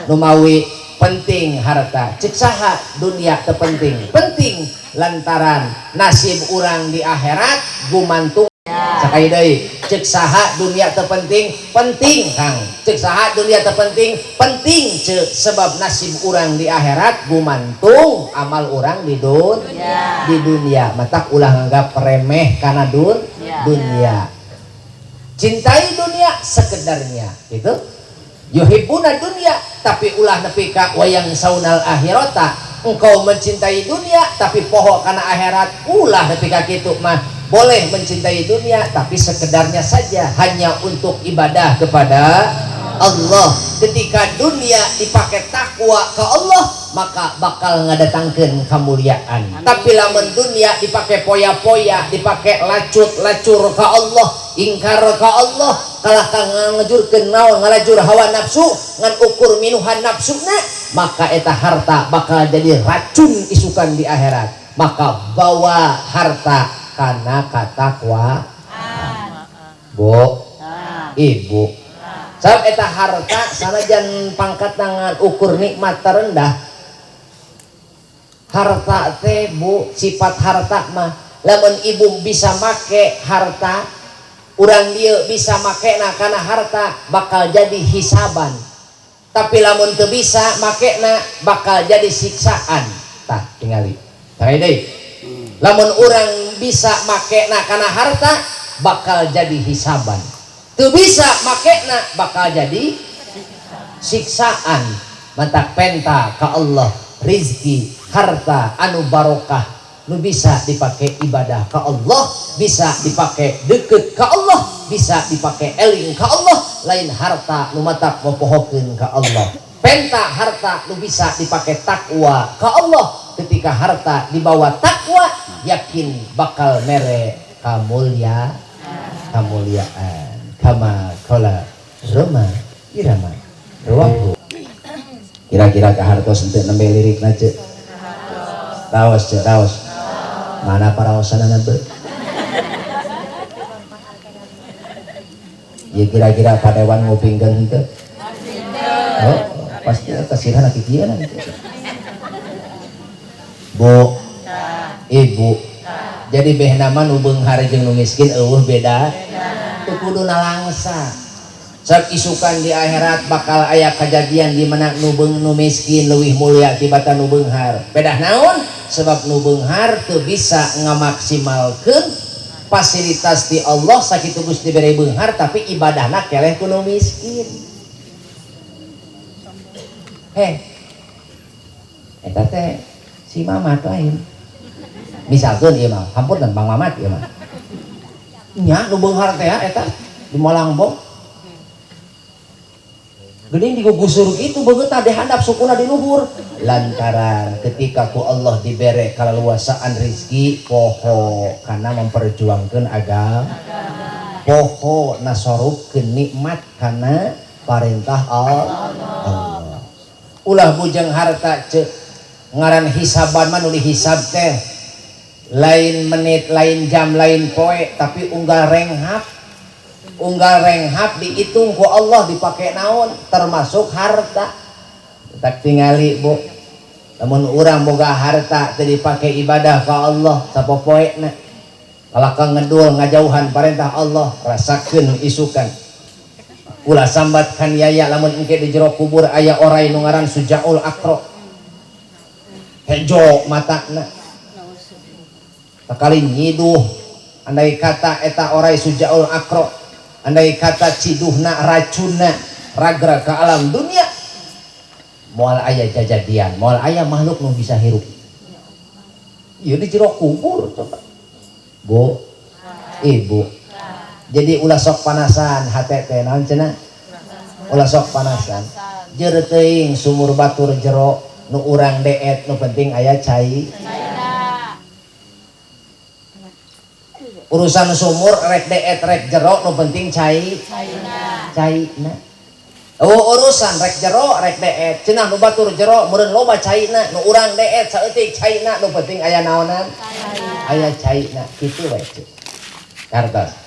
Numawi penting harta, cek saha dunia teu penting. Penting lantaran nasib urang di akhirat gumantung. Sakali deui, cek saha dunia teu penting, penting Kang. Cek saha dunia teu penting, penting cek sebab nasib urang di akhirat gumantung amal urang di dunia. Di dunia matak ulah nganggap remeh kana dunia. Cintai dunia sekedarnya gitu. Yuhibbuna dunia tapi ulah nepi ka wayang saunal akhirata. Engkau mencintai dunia tapi poho kana akhirat, ulah nepi ka kitu mah. Boleh mencintai dunia tapi sekedarnya saja, hanya untuk ibadah kepada Allah. Ketika dunia dipakai takwa ke Allah maka bakal ngadatangkeun kemuliaan. Tapi lamun dunia dipakai poya-poya, dipakai lacut-lacur ke Allah, ingkar ke Allah, kalah ka ngajurkeun naon, ngalajur hawa nafsu, ngan ukur minuhan nafsuna, maka eta harta bakal jadi racun isukan di akhirat. Maka bawa harta karena katakwa bu ibu sebab eta harta sanajan pangkat tangan ukur nikmat terendah. Harta teh bu, sifat harta mah lamun ibu bisa make harta, urang dieu bisa makena kana harta bakal jadi hisaban. Tapi lamun teu bisa makena bakal jadi siksaan. Tah tingali tah deui. Lamun urang bisa makena kana harta bakal jadi hisaban, teu bisa makena bakal jadi siksaan. Mantak penta ka Allah rizki harta anu barokah nu bisa dipakai ibadah ka Allah, bisa dipakai deket ka Allah, bisa dipakai eling ka Allah, lain harta nu matak mopohokeun ka Allah. Penta harta nu bisa dipakai takwa ka Allah. Ketika harta dibawa takwa, yakin bakal mere kamuliaan. Kama qala Rhoma Irama rawahu. Kira-kira kahartos henteu nembe lirikna ceuk? Raos ceuk, raos. Mana paraosanana be? Ya kira-kira padewan ngupingkeun henteu? Oh, pasti eta sirahna kikieu nanti. Bu, ibu. Jadi behna mah nu beunghar jeung nu miskin eueuh beda. Teu kudu nalangsa. Sok isukan di akhirat bakal aya kejadian di mana nu beung nu miskin leuwih mulia tibatan nu beunghar. Pedah naon? Sebab nu beunghar teu bisa ngamaksimalkeun fasilitas di Allah sakitu geus dibere beunghar tapi ibadahna keleh ku nu miskin. Heh. Eta teh si Mamat lain. Misalkeun ieu mah, hampur dan Bang Mamat ieu mah. Nya nu beunghar teh eta di Malangbong. Geuning digugusur gitu beungeutna dihandap sukuna di luhur. Lantaran ketika ku Allah dibere kaleluasaan rizki poho karena memperjuangkeun agama. Poho nasorupkeun nikmat karena parentah Allah. Ulah bujang harta ceuk ngaran hisaban mah nu dihisab teh lain menit, lain jam, lain poe, tapi unggal renghap. Unggal renghap dihitung ku Allah dipake naon termasuk harta. Tak tingali bu, lamun urang boga harta teu dipake ibadah ka Allah sapopoena. Kalaka ngedul ngajauhan parentah Allah rasakeun isukan. Ulah sambat kan yaya lamun engke di jero kubur aya orai nu ngaran Sujaul Akro. Hejo matana. Sakali nyiduh andai kata eta orai Sujaul Akro, andai kata ciduhna racunna ragra ke alam dunia, moal aya jajadian, moal aya makhluk nu bisa hirup. Ieu di jero kubur coba. Bu, ibu. Jadi ulah sok panasan hate teh naon cenah? Ulah sok panasan. Jeur teuing sumur batur jero nu urang deet nu penting aya cai. Urusan sumur rek deet rek jero nu penting cai. Caina. Oh urusan rek jero rek deet cenah nu batur jero meureun loba caina nu urang deet saeutik caina nu penting aya naonan? Aya caina kitu we. Kartos.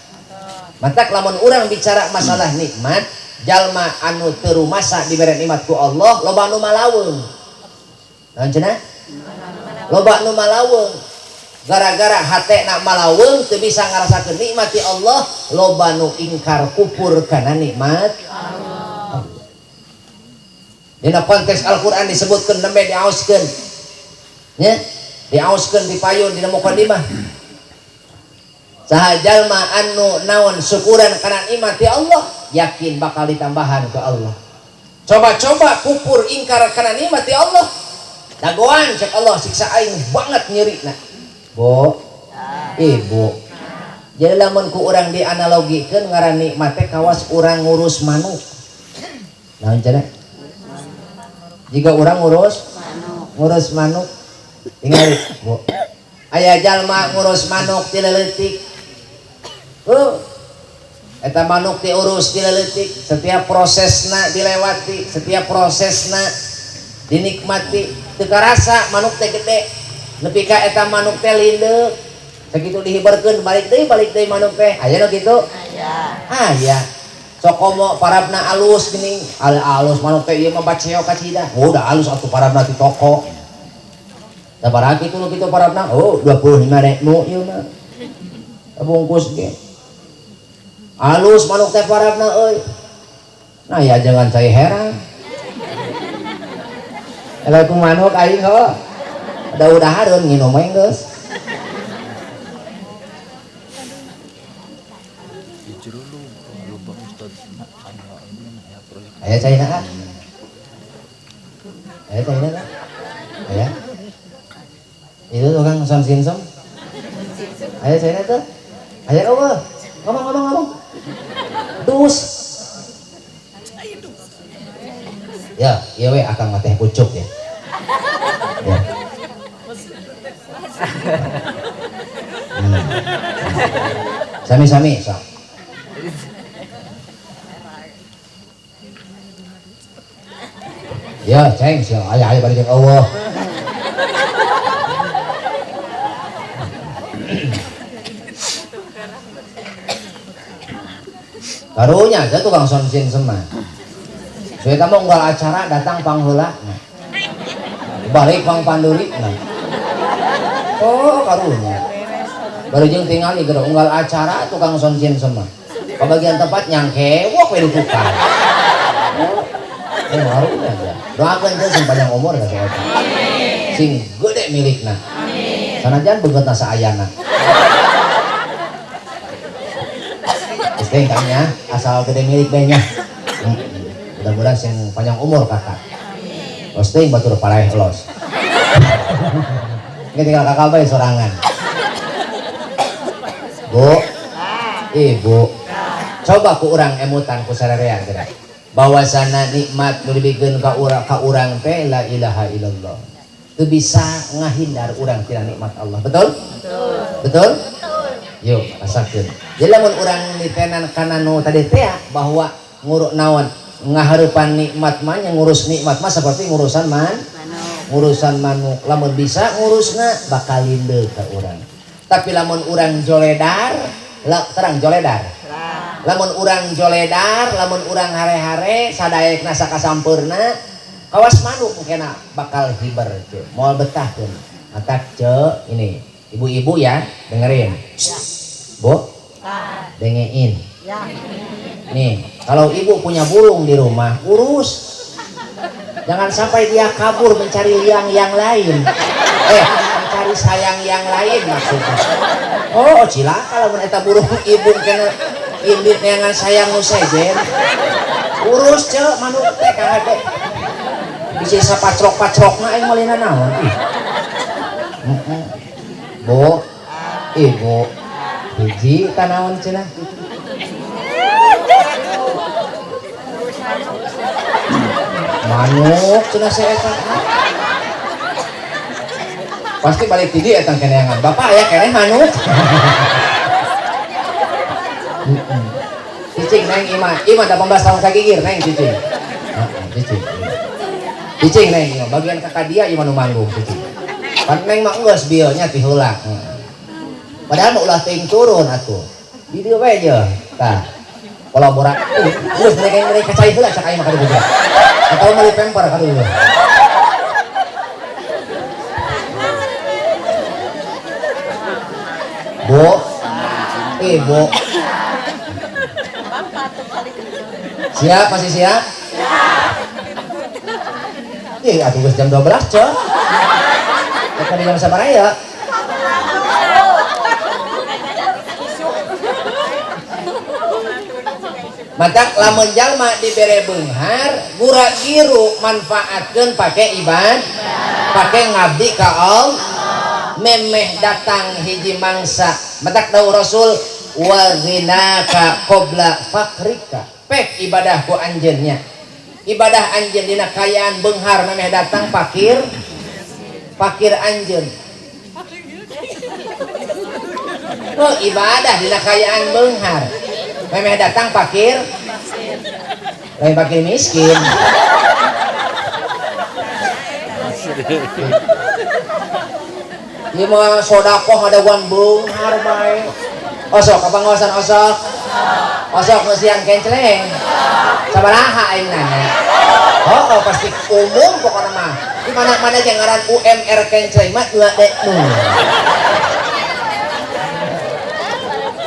Matak lamun urang bicara masalah nikmat, jalma anu teu rumasa dibere nikmat ku Allah loba nu malaweung. Naon cenah? Loba nu malaweung. Gara-gara hatena malaweung teu bisa ngarasakeun nikmat ti Allah, loba nu ingkar kufur kana nikmat Allah. Dina konteks Al-Qur'an disebutkeun nembe diaoskeun. Nya, diaoskeun di payun dina mukadimah. Saha jalma anu naon syukuran kana nikmat ti Allah, yakin bakal ditambahan ke Allah. Coba-coba kufur ingkar kana nikmat ti Allah, dagoan cek Allah siksa aing banget nyerina. Bu, ibu. Jadi lamun ku urang dianalogikeun ngaran nikmat teh kawas urang ngurus manuk. Naon cenah? Jika urang ngurus manuk, tinggal bu. Aya jalma ngurus manuk ti leutik. Eta manuk diurus ti leutik, setiap prosesna dilewati, setiap prosesna dinikmati. Teu karasa manuk teh gede. Nepi ka eta manuk teh lindeuk. Sakitu dihibarkeun balik deui manuk teh. Aya nu kitu? Aya. Aya. Sok komo parabna alus geuning. Alus manuk teh ieu mah baceo kacida. Oh, da alus atuh parabna ti toko. Sabaraha kitu nu kitu parabna? Oh, 25.000 ieu mah. Bungkus ge. Alus manuk teh parabna euy. Nah ya jangan saya heran. Kalau ku manuk aing heuh. Ada udah hareun nginum we geus. Aya caina ah. Aya caina ah. Aya. Itu tukang son sinsom. Aya caina tuh. Aya eueuh. Ngomong. Dus. Ya, ieu we akang mah teh pucuk ya. Ya. Sami-sami sok. Ya, ceng sia aya aya bari jeung eueuh. Karunya aja tukang sonsin semah. Kita mau unggal acara datang pangheula. Balik pang panduri. Nah. Oh, karunya. Baru jeung tingali geura unggal acara tukang soncin semua. Kebagian tempat nyangkewok we tukang. Eh, karunya aja. Doakeun teh sing panjang umur ya soal. Sing gede milikna. Amin. Sanajan beungeutna saayana. Geus teh ya, asal gede milik bae nya. Mudah-mudahan sing panjang umur kakak. Los teuing batur paraeh los. Ini tinggal kakak bae sorangan. Bu, ibu, coba ku urang emutan ku sarerean geura. Bahwasana nikmat nu dibikeun ka urang teh la ilaha illallah. Teu bisa ngahindar urang tina nikmat Allah. Betul? Betul. Betul? Yuk, rasakeun. Jadi lamun urang nitenan kana nu tadi teh bahwa nguruk naon ngahareupan nikmat mah nya ngurus nikmat mah seperti ngurusan man ngurusan manuk. Lamun bisa ngurusna bakal lindeu ka urang. Tapi lamun urang joledar, terang joledar. Lamun urang joledar, lamun urang hare-hare sadaekna sakasampeurna kawas manuk kena bakal hiber ceu. Moal betahkeun. Matak ceu ini ibu-ibu ya dengerin. Bu, dengein. Nih, kalau ibu punya burung di rumah, urus. Jangan sampai dia kabur mencari liang yang lain. Mencari sayang yang lain maksudnya. Oh, cilaka lamun eta burung ibu kena indit neangan sayang nu sejen. Urus ceu manuk teh kahade. Bisa sapacrok-pacrokna aing meulina naon ih. Bu, ibu, hiji tanaon cenah. Manuk cenah si eta. Pasti balik ti dieu eta keneangan. Bapak aya keneh manuk. Cicing neng ima, ima 18 tahun kagigir neng cicing. Heeh, cicing. Cicing neng ima, bagian kakak dia ima nu manggung cicing. Pan neng mah geus bieu nya ti heula. Padahal mah ulah teuing turun atuh. Di dieu we je. Tah. Kolaborasi. Geus mereka cai heula cak aing mah ka dieu. Atau meuli pemper ka dieu. Bu, ibu. Siap, masih siap? Siap. Ih, atuh geus jam 12, ceu. Tadi jam sabaraha ya? Matak lamun jalma dibere beunghar, gura giru manfaatkeun pake ibadah, pake ngabdi ka Allah. Memeh datang hiji mangsa. Matak dawuh Rasul wa ghinaka qabla faqrika. Pek ibadah ku anjeunnya. Ibadah anjeun dina kayaan beunghar memeh datang fakir, fakir anjeun. Oh, ibadah dina kayaan beunghar. Memeh datang fakir, lain fakir miskin. Ieu mah sodakoh ngadaguan beunghar bae. Osok apa ngawasan osok? Osok ngeusian kencleng. Sabaraha aing nanya? Oh, pasti umum pokokna mah. Di mana-mana ge ngaran UMR kencleng mah 2 D.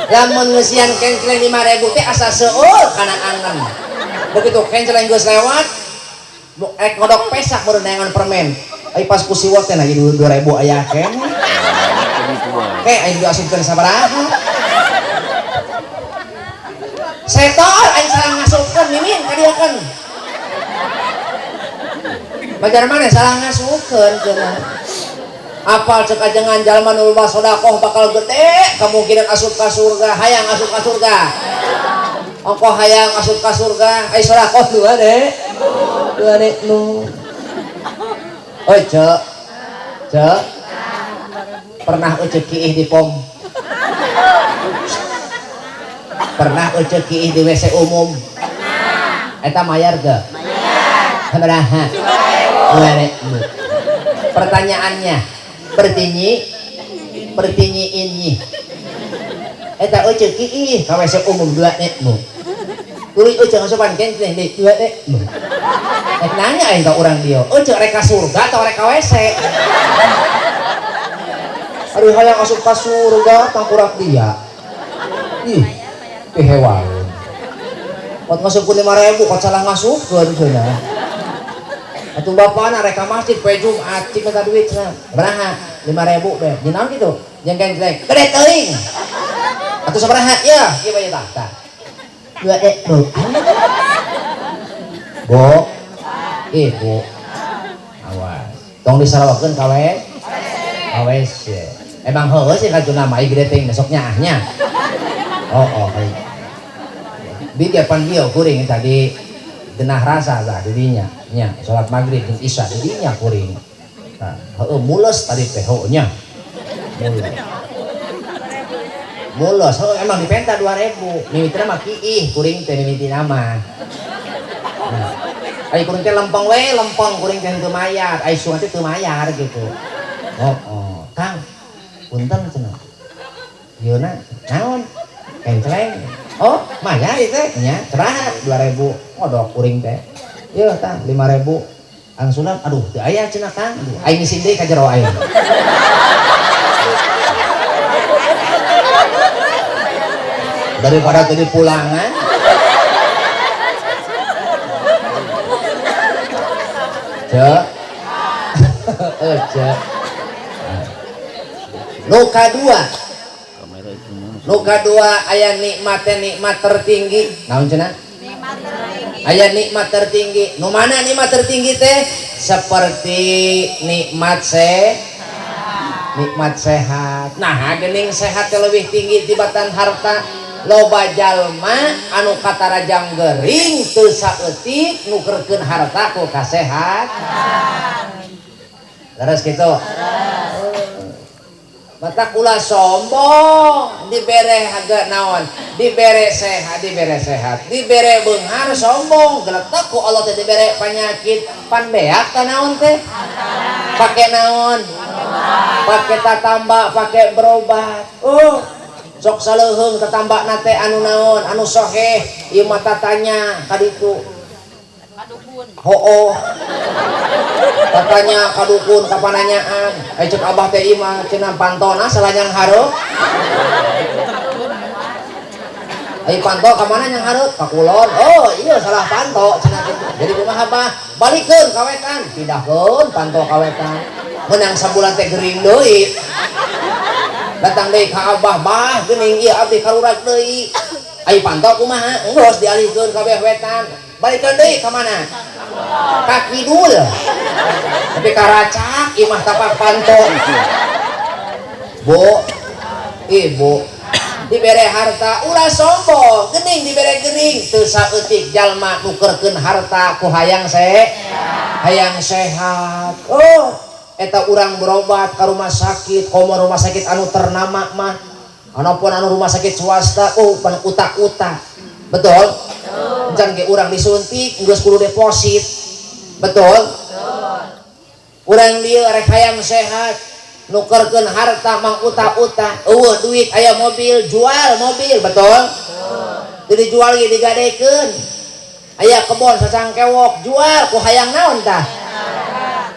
Lamun ngeusian kencleng 5.000 teh asa seueur kana angan. Begitu kencleng geus lewat, rek ngodok pesak baru neangan permen. Ai pas ku siwot teh lagi 2.000 aya keneh. Ke aing diasupkeun sabaraha? Setor aing salah ngasupkeun mimin ka dieu kan. Bajar maneh salah ngasupkeun cenah. Apal cek ajengan jalma nu loba sedekah bakal gede kemungkinan asup ka surga, hayang asup ka surga. Ongkoh hayang asup ka surga, ai sedekah 2 de. 2 de nu. Oi cek. Cek. Pernah ece kiih di pom? Pernah ece kiih di WC umum? Eta mayar ge? Mayar. Sabaraha? 2.000. Pertanyaannya, pertinyi ini. Eta ece kiih ka WC umum 2.000. Tuluy ece ngasupan keneh di 2.000. Rek nanya aing ka urang dieu, eueuh rek ka surga atau rek ka WC? Aduh hayang asup ka surga tangkurak dia. Ih, pihewaeun. Kot ngasupkeun 5.000 kot salah ngasupkeun cenah. Atuh bapana rek ka masjid poe Jumat cik minta duit cenah. Baraha? 5.000 be. Jeung naon kitu? Jeung kencleng. Gede teuing. Atuh sabaraha? Yeuh, ieu bae tah. Tah. 2.000. Bu. Ibu. Awas. Tong disarawakeun ka WC. Emang heueuh sih kajuna mah gede teuing besok nyaahnya. Oh, oh. Bi depan bieu kuring tadi genah rasa tah didinya nya salat maghrib jeung isya didinya kuring. Tah, heueuh mules tadi teh heueuh nya. Mules. Mules heueuh emang dipenta 2.000. Mimitina mah kiih kuring teh mimitina mah. Nah, ai kuring teh lempeng we, lempeng kuring teh teu mayar, ai sugan teh teu mayar gitu. Oh, oh. Kang, punten cenah. Ieu na naon? Kencleng. Oh, mayar ieu teh nya, sabaraha? 2.000. Ngodok kuring teh. Ieu tah 5.000. Angsulan aduh teu aya cenah Kang. Aduh, aing ngisin deui ka jero aing. Daripada teu dipulangan. Cek. Heeh, cek. Luka dua. Luka dua aya nikmat nikmat tertinggi. Naon cenah? Nikmat tertinggi. Aya nikmat tertinggi. Nu mana nikmat tertinggi teh? Seperti nikmat nikmat sehat. Nah, geuning sehat teh leuwih tinggi tibatan harta. Loba jalma anu katarajang gering teu saeutik nukerkeun harta ku kasehat. Leres kitu. Mata kula sombong dibere harga naon, dibere sehat, dibere sehat, dibere beunghar sombong, geletek ku Allah teh dibere penyakit pan beak ka naon teh? Pake naon? Pake tatamba, pake berobat. Oh, sok saleuheung tatambana teh anu naon, anu soheh, ieu mah tatanya ka ditu. Hooh. Tatanya ka dukun ka pananyaan. Ai ceuk abah teh ieu mah cenah pantona salanyang hareup. Ai panto ka mana nyang hareup? Ka kulon. Oh, iya salah panto cenah kitu. Jadi kumaha bah? Balikeun ka wetan, pindahkeun panto ka wetan. Menang sabulan teh gering deui. Datang deui ka abah, bah geuning ieu abdi kalurag deui. Ai panto kumaha? Enggeus dialihkeun kabeh wetan. Balikeun deui ka mana? Ka kidul. Tapi karacak imah tapak panto. Bu, ibu dibere harta ulah sombong, geuning dibere gering teu saeutik jalma nukerkeun harta ku hayang hayang sehat. Oh, eta urang berobat ka rumah sakit, komo rumah sakit anu ternama mah, anapun anu rumah sakit swasta, oh pan utak-utak. Betul? Jangan ke urang disuntik geus kudu deposit. Betul? Urang dieu rek hayang sehat, nukerkeun harta mang utak-utak, eueuh duit aya mobil, jual mobil, betul? Teu dijual ge digadekeun. Aya kebon sacangkewok, jual ku hayang naon tah?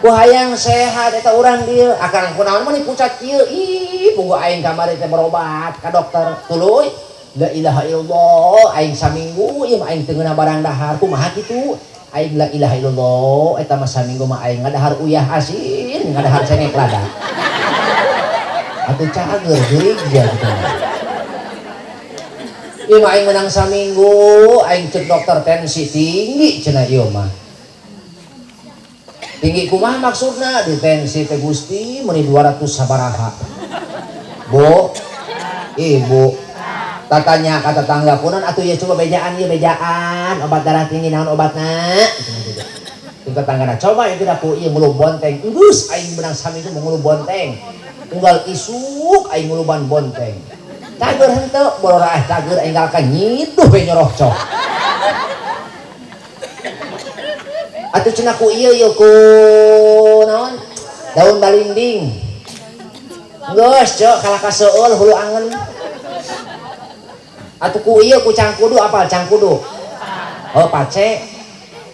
Ku hayang sehat eta urang dieu. Akang kunaon mah pucat kieu? Ih, puguh aing kamari teh berobat ka dokter. Tuluy la ilaha illallah, aing saminggu ieu mah aing teu ngeunah barang dahar. Kumaha kitu? Aing la ilaha illallah, eta mah saminggu mah aing ngadahar uyah asin, ngadahar cengek lada. Atuh cager geuring dia gitu. Ieu mah aing menang saminggu, aing cek dokter tensi tinggi cenah ieu mah. Tinggi kumaha maksudna? Di tensi teh Gusti meuni 200 sabaraha. Bu, ibu tatanya ka tetangga kunaon atuh ieu coba bejaan ieu bejaan obat darah tinggi naon obatna? Jeung tetanggana coba ieu tidak ku ieu ngulu bonteng. Geus aing menang saminggu ngulu bonteng. Unggal isuk aing nguluban bonteng. Cager henteu bororaah cager aing galak nyiduh we nyoroh cok. Atuh cenah ku ieu ieu ku naon? Daun balinding. Geus cok kalah ka seueul hulu angen. Atuh ku ieu ku cangkudu apal cangkudu? Oh pace.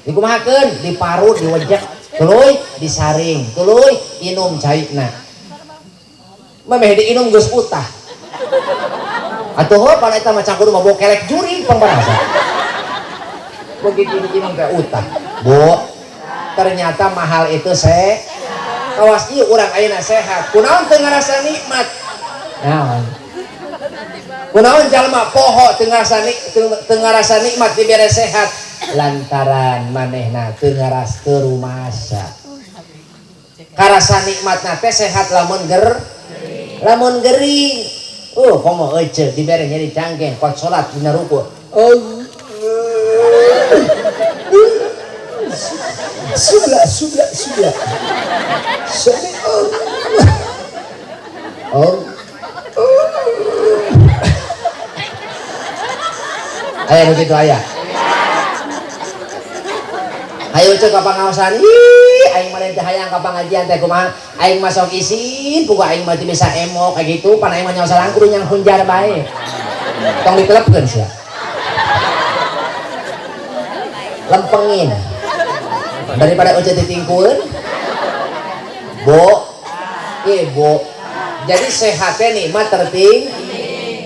Dikumahakeun? Diparut, diwejek, tuluy disaring, tuluy inum caina. Memeh diinum geus utah. Atuh heuh pan eta mah cangkudu mah bokelek jurig pangbarasa. Begitu diinum teh utah. Bu, ternyata mahal itu se. Kawas ieu urang ayeuna sehat. Kunaon teu ngarasa nikmat? Naon? Kunaon jalma poho teu ngarasa nikmat dibere sehat? Lantaran manehna teu ngaras teu rumasa. Karasa nikmatna teh sehat lamun ger, lamun gering. Komo ece dibere nyeri cangkeng kuat salat dina ruku. Subla subla subla. Sami Allah. Oh. Aya begitu aya. Ayo cek ka pangaosan. Ih, aing mah teh hayang ka pangajian teh kumaha? Aing mah sok isin, puguh aing mah teu bisa emok kayak gitu, pan aing mah nyaosalan kudu nyang hunjar bae. Tong ditelepkeun sia. Lempengin. Daripada ece ditingkueun. Bo, ibu. Jadi sehat teh nikmat tertinggi.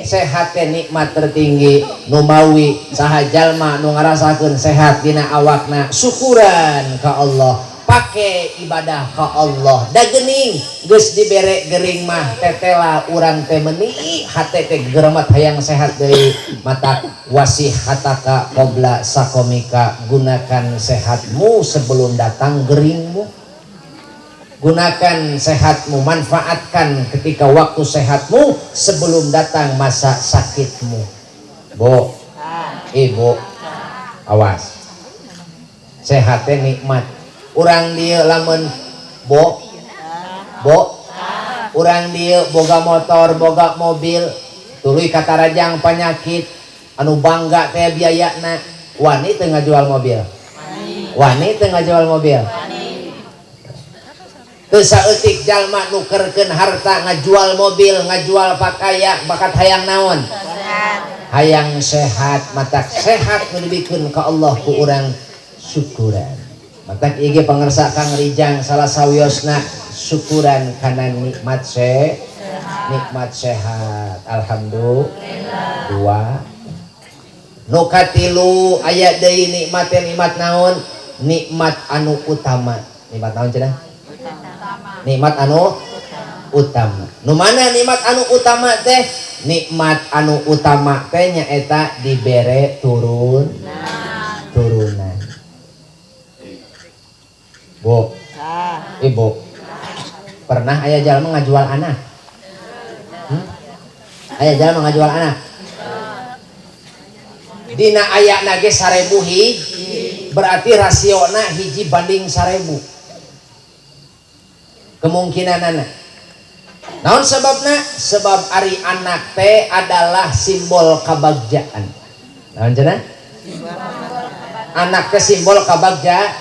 Sehat teh nikmat tertinggi. Numawi saha jalma nu ngarasakeun sehat dina awakna, syukuran ka Allah, pake ibadah ka Allah. Da geuning geus dibere gering mah tetela urang teh meuni hate teh geremet hayang sehat deui. Mata wasihataka qabla sakomika, gunakan sehatmu sebelum datang geringmu. Gunakan sehatmu, manfaatkan ketika waktu sehatmu sebelum datang masa sakitmu. Bu, ibu, awas. Sehatnya nikmat. Urang dieu lamun bo, bo, urang dieu boga motor, boga mobil, tuluy katarajang penyakit, anu bangga teh biayana, wani teu ngajual mobil. Wani teu ngajual mobil. Teu saeutik jalma nukerkeun harta, ngajual mobil, ngajual pakaian, bakat hayang naon? Hayang sehat, matak sehat nu dibikeun ka Allah ku urang syukuran. Matak ieu ge pangersa Kang Rijang salah sawiosna syukuran kana nikmat nikmat sehat. Alhamdulillah. Dua. Nu katilu aya deui nikmat nikmat naon? Nikmat anu utama. Nikmat naon cenah? Nikmat anu utama. Nu mana nikmat anu utama teh? Nikmat anu utama teh nyaeta dibere turun turunan. Bu, ibu, pernah aya jalma ngajual anak? Aya jalma ngajual anak? Dina ayana ge 1000 hiji, berarti rasiona 1 banding 1000. Kemungkinan anak. Naon sebabna? Sebab ari anak teh adalah simbol kabagjaan. Naon cenah? Anak teh simbol kabagja,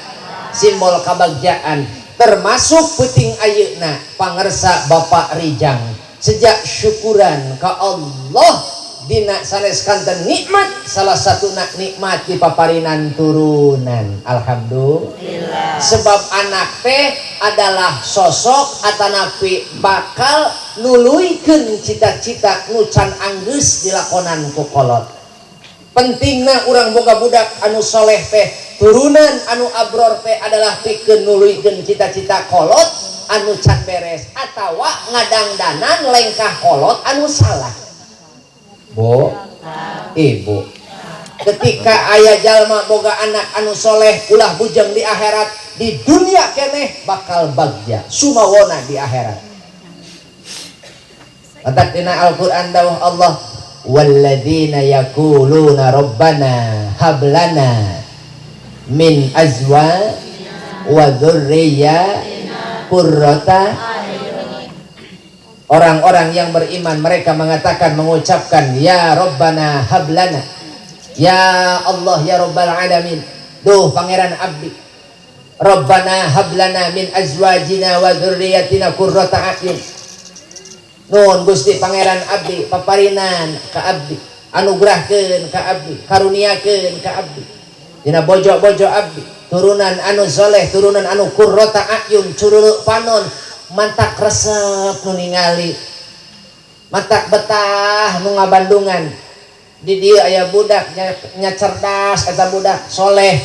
simbol kabagjaan. Termasuk peuting ayeuna pangersa Bapak Rijang sejak syukuran ka Allah dina sanes kanten nikmat, salah satu nak nikmat di paparinan turunan. Alhamdulillah. Sebab anak teh adalah sosok atanapi bakal nuluykeun cita-cita nu can anggeus dilakonan ku kolot. Pentingna urang boga budak anu soleh teh, turunan anu abror teh adalah pikeun nuluykeun cita-cita kolot anu can beres atawa ngadangdanan lengkah kolot anu salah. Bu, ibu, ketika ayah jalma boga anak anu soleh ulah bujeng di akhirat, di dunia keneh bakal bagja sumawona di akhirat. Matak dina Al-Qur'an dawuh Allah, walladzina yaquluna rabbana hablana min azwa wa dzurriyya qurrata. Orang-orang yang beriman mereka mengatakan, mengucapkan, ya Rabbana hablana, ya Allah ya Rabbal alamin, duh pangeran abdi, Rabbana hablana min azwajina wa dzurriyyatina qurrata a'yun. Nun Gusti pangeran abdi, paparinan ka abdi, anugerahkeun ka abdi, karuniakeun ka abdi dina bojo-bojo abdi, Turunan anu soleh, turunan anu qurrata a'yun, curuluk panon, mantak resep nu ningali, mantak betah nu ngabandungan. Di dieu aya budak nya cerdas, eta budak soleh,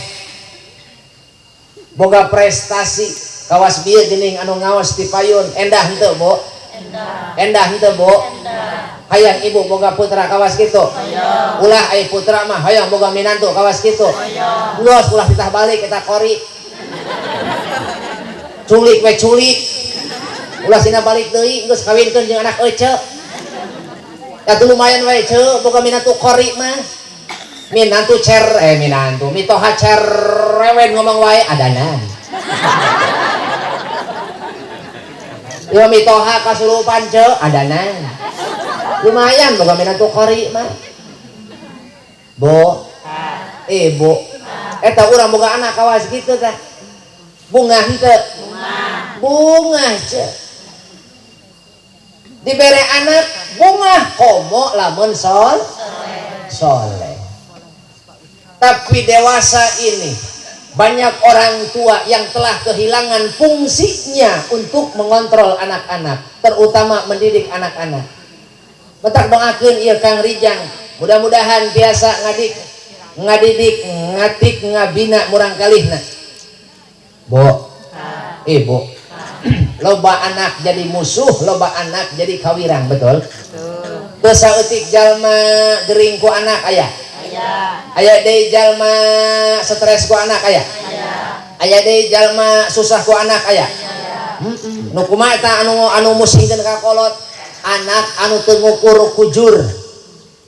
boga prestasi. Kawas bieu geuning anu ngaos ti payun, endah henteu, Bu? Endah henteu, Bu? Hayang ibu boga putra kawas kitu? Ulah ai putra mah hayang boga minantu kawas kitu. Geus ulah titah balik eta kori. Culik we culik. Ulah sina balik deui geus kawinkeun jeung anak ece. Atuh lumayan we ce boga minantu kori mah. Minantu minantu mitoha cerewen ngomong wae adanan. Ieu mitoha kasurupan ce adanan. Lumayan boga minantu kori mah. Bu, ibu, eta urang boga anak kawas kitu tah. Bunga henteu? Bunga ce. Dibere anak bunga komo lamun soleh. Tapi dewasa ini banyak orang tua yang telah kehilangan fungsinya untuk mengontrol anak-anak, terutama mendidik anak-anak. Betak doakeun ieu Kang Rijang, mudah-mudahan biasa ngadidik, ngatik, ngabina murang kalihna. Bo, ibu, loba anak jadi musuh, loba anak jadi kawirang, betul? Betul. Saeutik jalma gering ku anak aya? Aya deui jalma stres ku anak aya? Aya deui jalma susah ku anak aya? Nu kumaha eta anu musingkeun ka kolot? Anak anu teu ngukur kujur,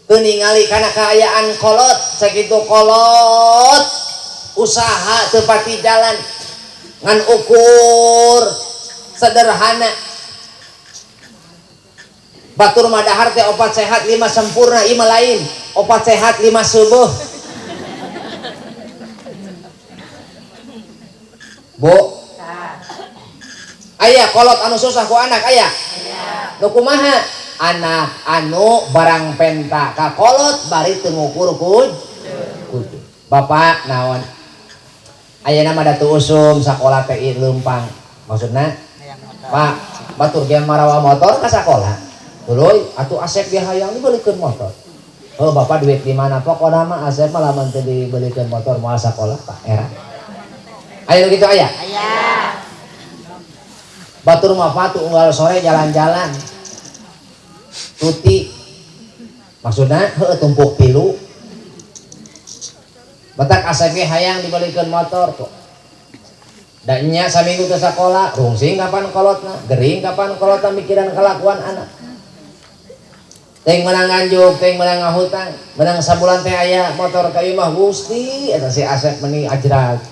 teu ningali kana kaayaan kolot, sakitu kolot usaha teu pati jalan, ngan ukur sederhana. Batur mah dahar teh 4 sehat 5 sempurna, ieu mah lain 4 sehat 5 subuh. Bu, aya kolot anu susah ku anak aya? Nu kumaha? Anak anu barang penta ka kolot bari teu ngukur kujur. Bapak naon? Ayeuna mah datu usum sakola teh leumpang. Maksudna? Pak, batur ge marawa motor ka sakola. Tuluy atuh Asep ge hayang dibelikeun motor. Oh, bapak duit di mana? Pokona mah Asep mah lamun teu dibelikeun motor moal sakola, Pak. Era. Aya nu kitu aya? Aya. Batur mah patu unggal sore jalan-jalan. Tuti. Maksudna heueuh tumpuk tilu. Batak Asep ge hayang dibelikeun motor tuh. Da nya saminggu teu sakola, rungsing kapan kolotna, gering kapan kolotna mikiran kelakuan anak. Teuing meunang nganjuk, teuing meunang ngahutang, meunang sabulan teh aya motor ka imah Gusti eta si Asep meuni ajrag.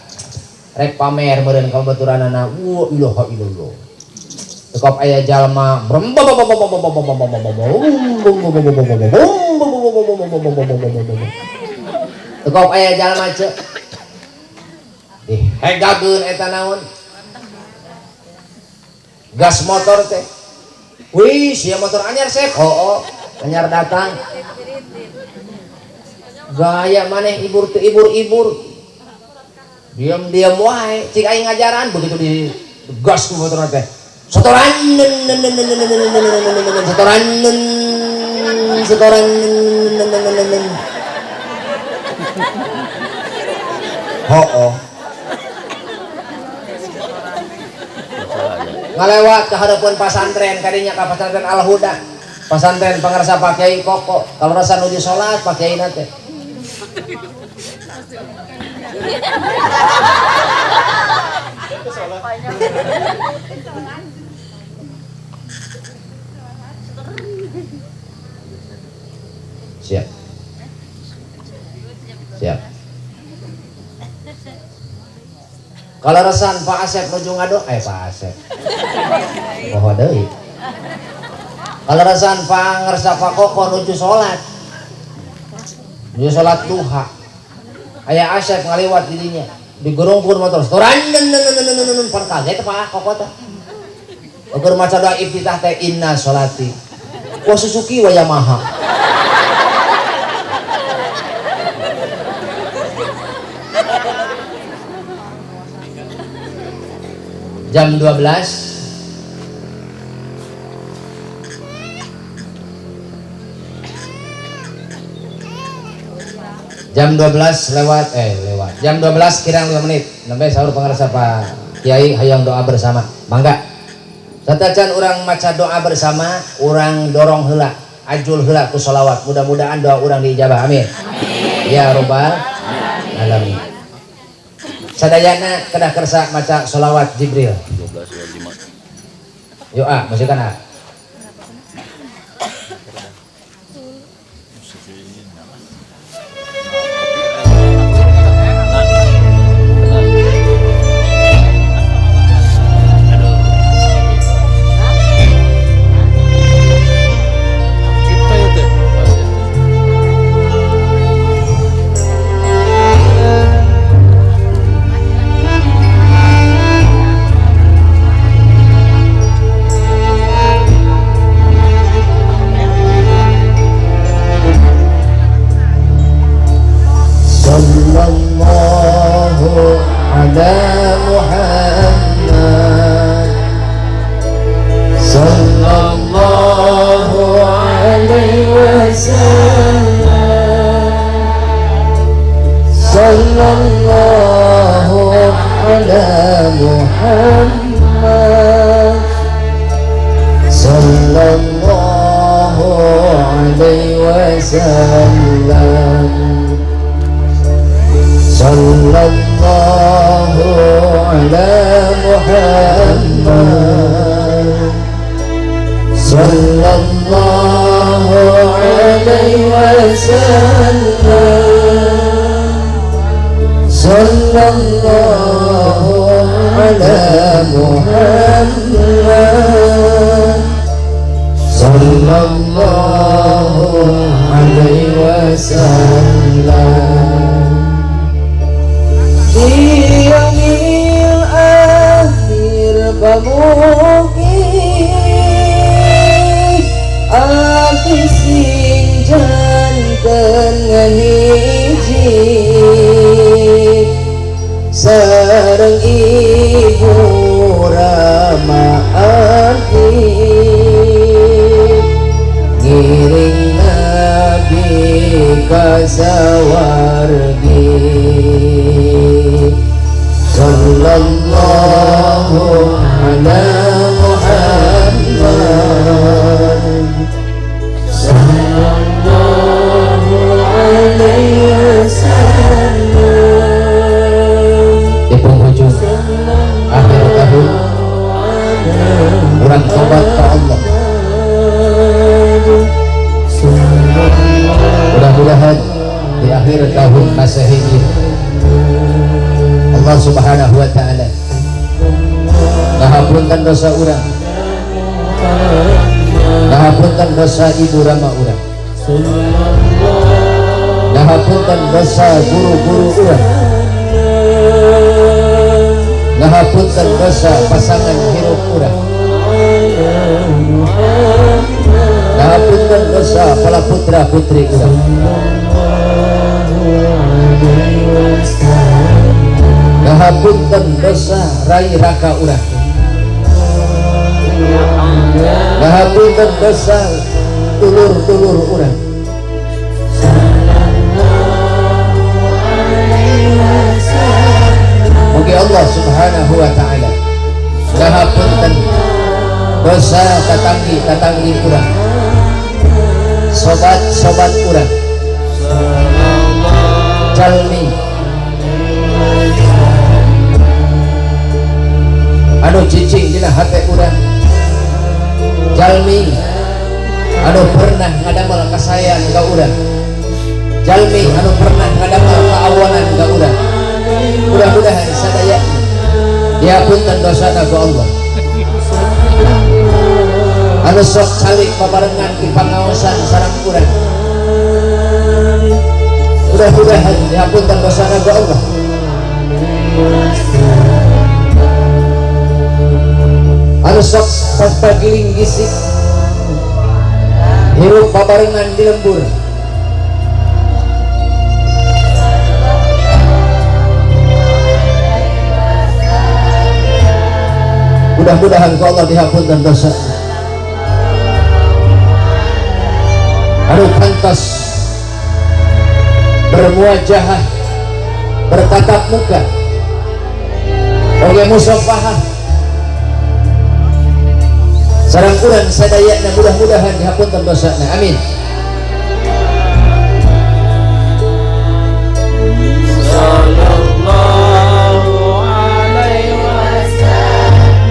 Rek pamer meureun ka baturanana, wa ilaha illallah. Tekop aya jalma tekop aya jalma ce dihegageun eta naon gas motor teh. Wih, sia motor anyar sek. Hoo, anyar datang. Gaya maneh ibur teu ibur-ibur. Diam-diam wae, cik aing ngajaran begitu di gas ku motor teh. Setoran setoran setoran. Hoo. Ngalewat ke hadapan pasantren, kadinya ka pasantren Al-Huda. Pasantren pangarsa Pak Kiai Koko. Kalau rasa nuju salat Pak Kiai na teh. Siap. Siap. Kalau resan Pak Asep nuju ngado, Pak Asep. Poho deui. Kalau resan Pak Ngersa Pak Koko nuju salat. Nuju salat duha. Aya Asep ngaliwat dirinya. Digorongkeun motor. Setoran pan kaget Pak Koko teh. Ukur maca doa iftitah teh inna sholati. Wa Suzuki wa Yamaha. Jam 12 jam 12 lewat lewat jam 12 kirang 5 menit sampai sahur pangarsa Pak Kiai hayang doa bersama mangga satacan urang maca doa bersama urang dorong heula ajul heula ku sholawat mudah-mudahan doa urang diijabah amin, amin. Ya robbal alamin. Sadayana kedah kersa maca sholawat Jibril 12.05 yuk ah musikan ah. Dosa urang, ngahapunten dosa ibu rama urang, ngahapunten dosa guru-guru urang, ngahapunten dosa pasangan hirup urang, ngahapunten dosa para putra putri urang, ngahapunten dosa rai raka urang, ngahapunten dosa dulur-dulur urang, mugi Allah Subhanahu wa ta'ala ngahapunten dosa tatanggi-tatanggi urang, sobat-sobat urang, jalmi anu cicing dina hate urang, jalmi anu pernah ngadamel kasayan ka urang, jalmi anu pernah ngadamel kaawanan ka urang, mudah-mudahan sadaya dihapunten dosana ku Allah. Anu sok calik babarengan di pangaosan sareng urang, mudah-mudahan dihapunten dosana ku Allah. Anu sok pagiling gisik hirup babarengan di lembur, Mudah-mudahan ku Allah dihapunten dosa. Anu pantas bermuajahah, bertatap muka, oge musafahah sareng urang sadayana, mudah-mudahan dihapunten dosana. Amin. Sallallahu alaihi wasallam. Sallallahu alaihi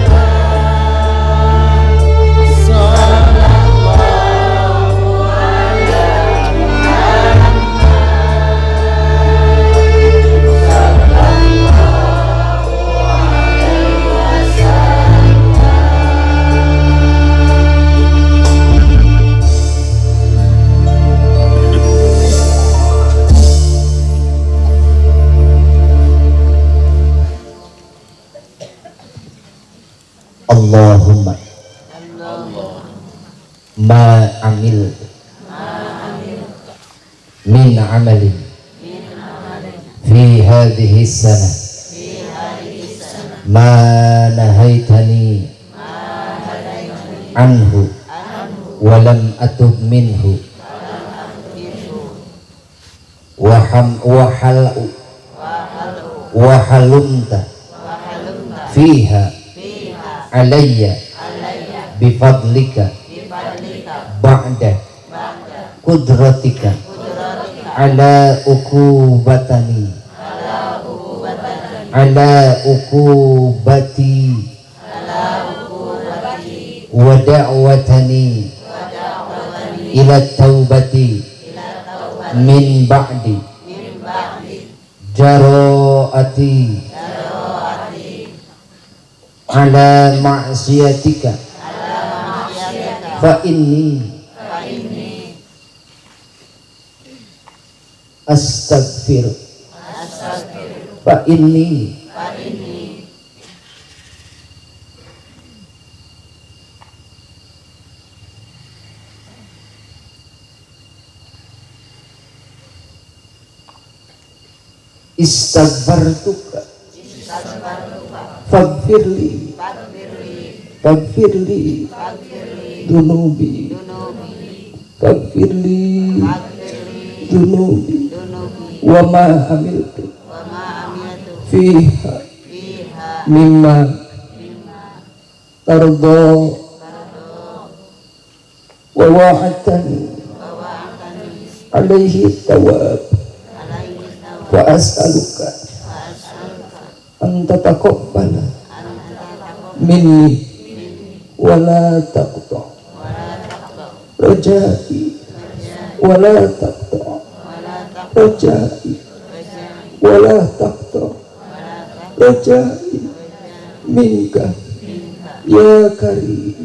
Muhammad. Sallallahu alaihi wasallam. Allahumma ma amil min amalin fi hadhihi sanah ma nahaitani anhu wa lam atub minhu wa halumta fiha alayya bifadlika ba'da kudratika ala uqubatani ala uqubati wa da'watani ila taubati min ba'di jaraati ala ma'siyatika fa inni astaghfir fa inni istaghfartuka faghfirli faghfirli dunubi faghfirli dunubi wa ma amiltu fiha mimma tarda wa wa'adtani alaihi thawab wa as'aluka an tataqabbala minni wa la taqta rajai wa la taqta rajai wa la taqta rajai minka ya karim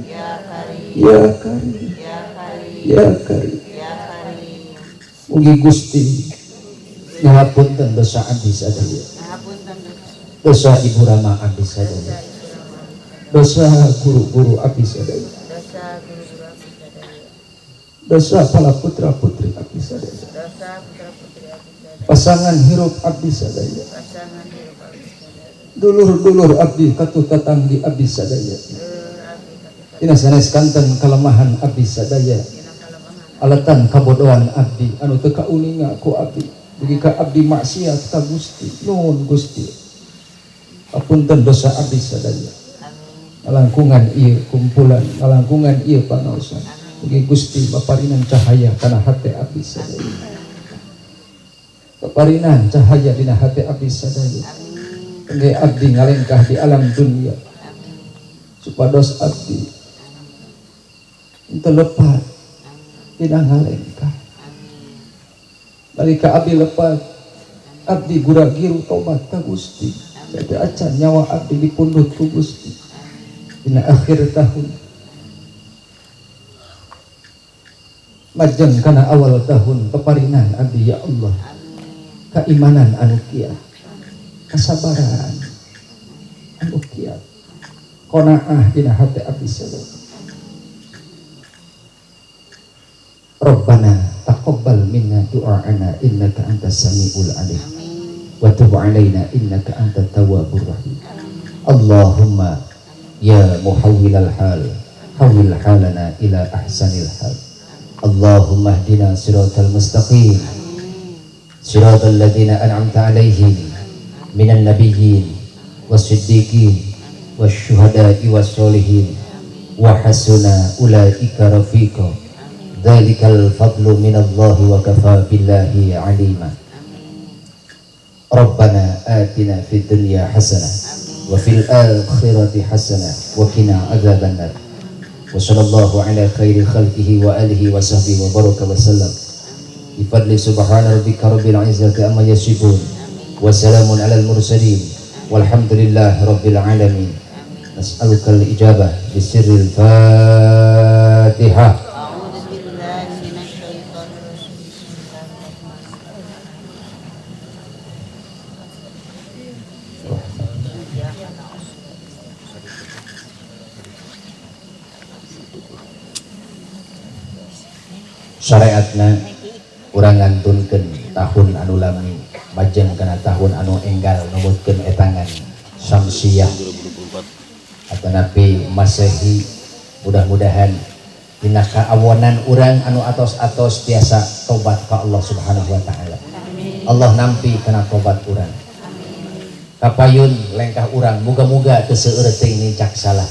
ya karim ya karim. Mugi Gusti ngapunten dosa abdi sadaya, dosa Ibu Rama abdi sadaya, dosa guru-guru abdi sadaya, dosa para putra putri abdi sadaya, pasangan hirup abdi sadaya, dulur-dulur abdi katuh tatanggi abdi sadaya, dina sanes kanten kelemahan abdi sadaya, alatan kabodohan abdi anu teu kauninga ku abdi, dugi ka abdi maksiat ka Gusti. Nuhun Gusti, apunten dosa abdi sadaya. Ngalangkungan ieu kumpulan, ngalangkungan ieu pangaosan, mugi Gusti baparinan cahaya kana hate abdi sadaya, baparinan cahaya dina hate abdi sadaya, engge abdi ngalengkah di alam dunia supados abdi henteu lepat dina ngalengkah. Nalika abdi lepat, abdi gura-giru tobat ka Gusti, teu acan nyawa abdi dipundhut ku Gusti dina akhir tahun majeng kana awal tahun. Peparinan abdi ya Allah keimanan anu kiat, kesabaran anu kiat, qanaah dina hate abdi sadaya. Rabbana taqabbal minna du'ana innaka antas samiul alim wa tub alaina innaka antat tawwabur rahim. Allahumma Ya muhawwilal hal, hawwil halana ila ahsanil hal. Allahumma hdina siratal mustaqim, siratal ladzina an'amta alaihim minan nabiyyin wasiddiqin wasyuhada'i wassolihin wa hasuna ulaika rafiqa. Dzalikal fadlu minallahi wa kafa billahi alima. Rabbana atina fid dunya hasanah wa fil akhirati hasanah wa qina adzabannar. Wa sallallahu ala khairi khalqihi wa alihi wa sahbihi wa baraka wa sallam. Bi fadli subhana rabbika rabbil izzati amma yasifun wa salamun alal mursalin walhamdulillahi rabbil alamin. Nas'aluka al-ijabah bi sirril Fatihah. Syariatna urang ngantunkeun tahun anu lami majeng kana tahun anu enggal numutkeun etangan Syamsiah atanapi Masehi. Mudah-mudahan dina kaawonan urang anu atos-atos tiasa tobat ka Allah Subhanahu wa taala. Allah nampi kana tobat urang. Kapayun lengkah urang muga-muga teu seueur teuing nincak salah.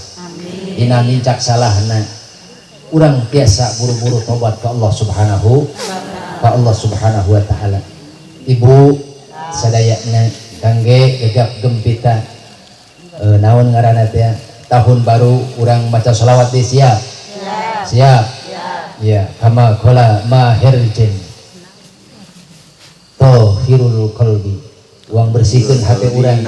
Dina nincak salahna urang tiasa buru-buru tobat ke Allah Subhanahu ka Allah Subhanahu wa taala. Ibu sadayana kangge gegap gempita naon ngaranna teh tahun baru urang maca sholawat di siap. Siap. Ya, kama qala mahirjin. Tohirul qalbi. Uang bersihkeun hati urang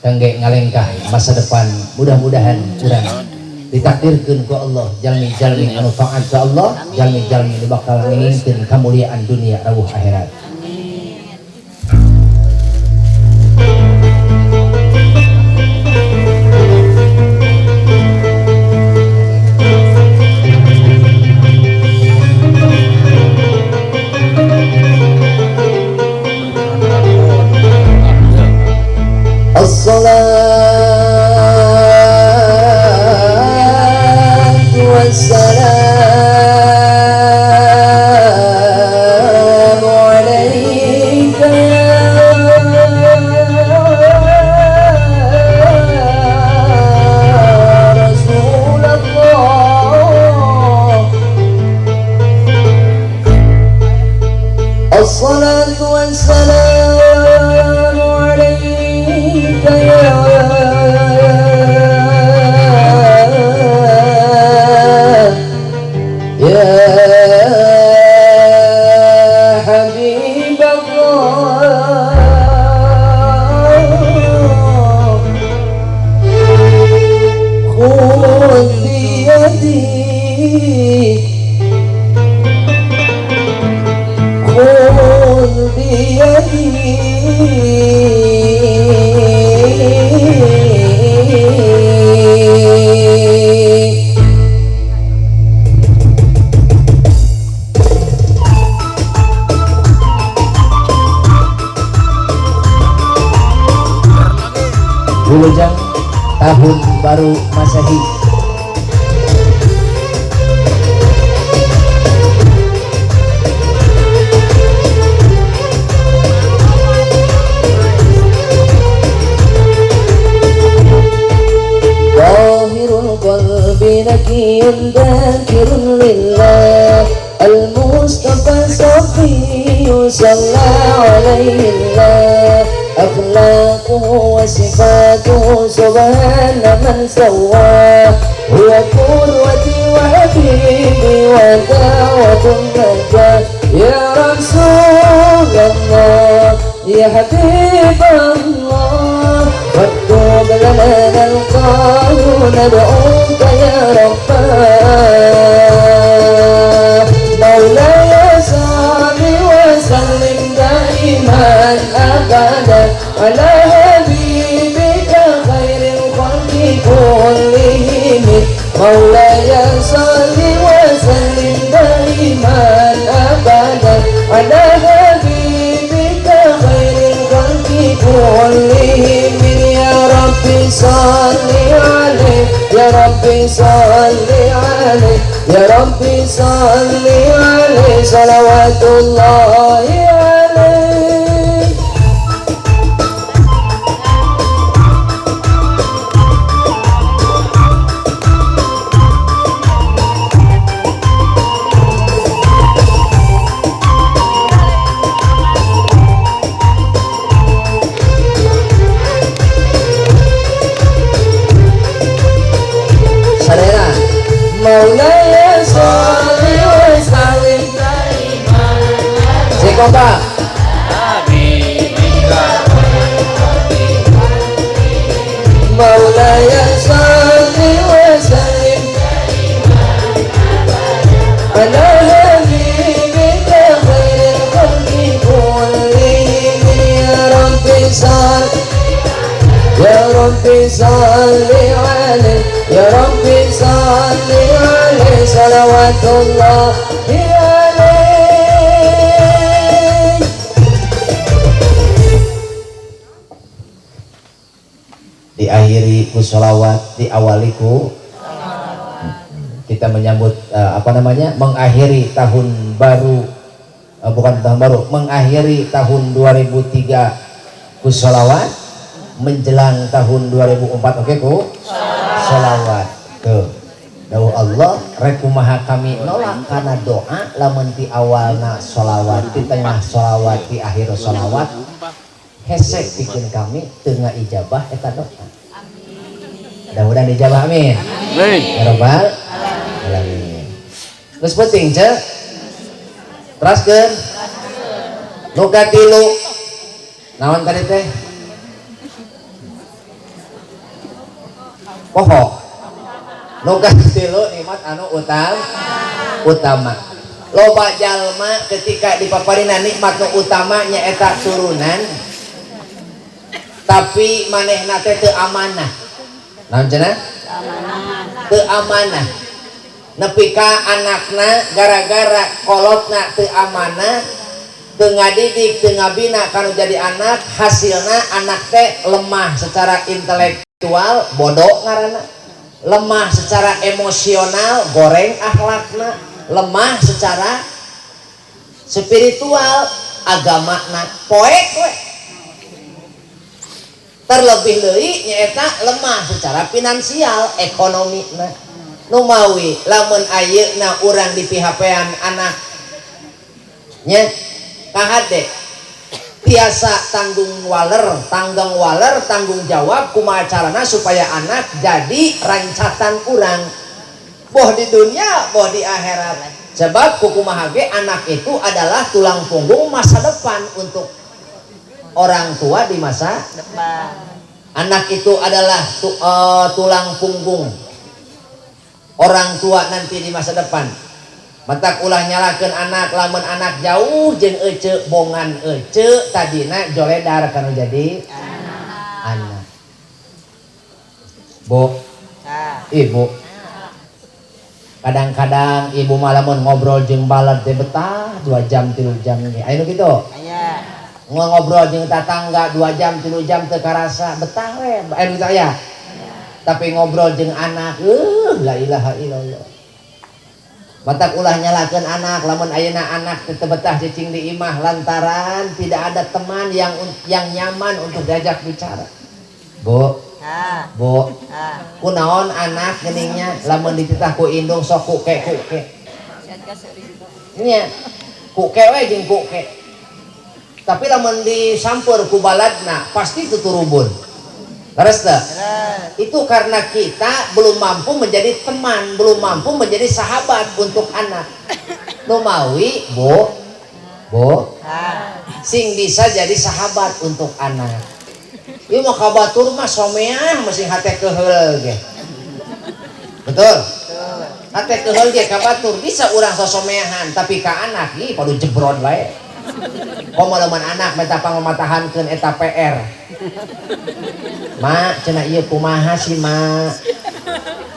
kangge ngalengkah masa depan. Mudah-mudahan urang ditakdirkeun ku Allah jalmi-jalmi anu taat ka Allah, jalmi-jalmi nu bakal ngingkeun kamuliaan dunia rawuh akhirat. Assalatu wassalamu alaika ya Rasulullah. Assalatu wassalamu alaika ya Habib Allah, khudh biyadi, khudh biyadi. Wilujeng tahun baru Masehi. Zahirul qalbi naqiyyun dzakirun lillah, al-Mustafa safiyyu sallallahu alaihi Allah. أخلاقه وصفاته سبحان من سواه، هو قدوتي وحبيبي ودعوة النجاة. يا رسول الله يا حبيب الله، فاكتب لنا نلقاه ندعوك يا رباه. مولاي صل وسلم دائما أبدا على حبيبك خير الخلق كلهم. مولاي صل وسلم دائما أبدا على حبيبك خير الخلق كلهم. يا ربي صل عليه، صل عليه يا ربي صل عليه صلوات الله عليه. مولاي صل وسلم دائما مولاي صل وسلم على حبيبك خير الخلق كلهم. يا ربي صل يا ربي صل عليه يا ربي صل عليه صلوات الله عليه. Diakhiri ku sholawat, diawali ku kita menyambut mengakhiri tahun baru, bukan tahun baru, mengakhiri tahun 2003 ku sholawat, menjelang tahun 2004 oke ku sholawat. Tuh dawuh Allah rek kumaha kami nolak karena doa lamun ti awalna sholawat, di tengah sholawat, di akhir sholawat hesek bikin kami tengah ijabah eta doa. Mudah-mudahan dijabah, amin. Amin. Ya robbal alamin. Geus penting ce. Teraskeun. Nu katilu. Naon tadi teh? Poho. Nu katilu nikmat anu utama. Loba jalma ketika dipaparina nikmat nu utama nyaeta turunan, tapi manehna teh teu amanah. Naon cenah? Teu amanah. Nepi ka anakna gara-gara kolotna teu amanah, teu ngadidik, teu ngabina kanu jadi anak, hasilna anak teh lemah secara intelektual, bodoh ngaranna. Lemah secara emosional, goreng akhlakna, lemah secara spiritual, agamana poek we. Terlebih deui nyaeta lemah secara finansial, ekonomina. Numawi lamun ayeuna urang di PHP-an anak nya kahade tiasa tanggung waler, tanggung jawab kumaha carana supaya anak jadi rancatan urang boh di dunia boh di akhirat. Sebab kumaha ge anak itu adalah tulang punggung masa depan untuk orang tua di masa depan. Anak itu adalah tulang punggung orang tua nanti di masa depan. Matak ulah nyalakeun anak lamun anak jauh jeung ece bongan ece tadina joledar kanu jadi anak. Bu, ibu, kadang-kadang ibu mah lamun ngobrol jeung balad teh betah 2 jam 3 jam ge. Aya nu kitu? Ngobrol jeung tatangga 2 jam 3 jam teu karasa betah we. Aya nu kitu aya? Tapi ngobrol jeung anak, la ilaha illallah. Matak ulah nyalakeun anak lamun ayeuna anak teu betah cicing di imah lantaran tidak ada teman yang nyaman untuk diajak bicara. Bu, bu, kunaon anak geningnya lamun dititah ku indung sok ku ke ku ke. Nya, ku ke we jeung ku ke. Tapi lamun disampur ku baladna pasti tuturubun. Leres teu? Itu karena kita belum mampu menjadi teman, belum mampu menjadi sahabat untuk anak. Numawi, bu, bu, sing bisa jadi sahabat untuk anak. Ieu mah kabatur mah someah masih hate keheul ge. Betul? Hate keheul ge kabatur bisa urang sosomeahan, tapi ka anak ih padu jebrod wae. Komo lamun anak minta pangmatahankeun eta PR. Ma, cenah ieu kumaha sih, Ma?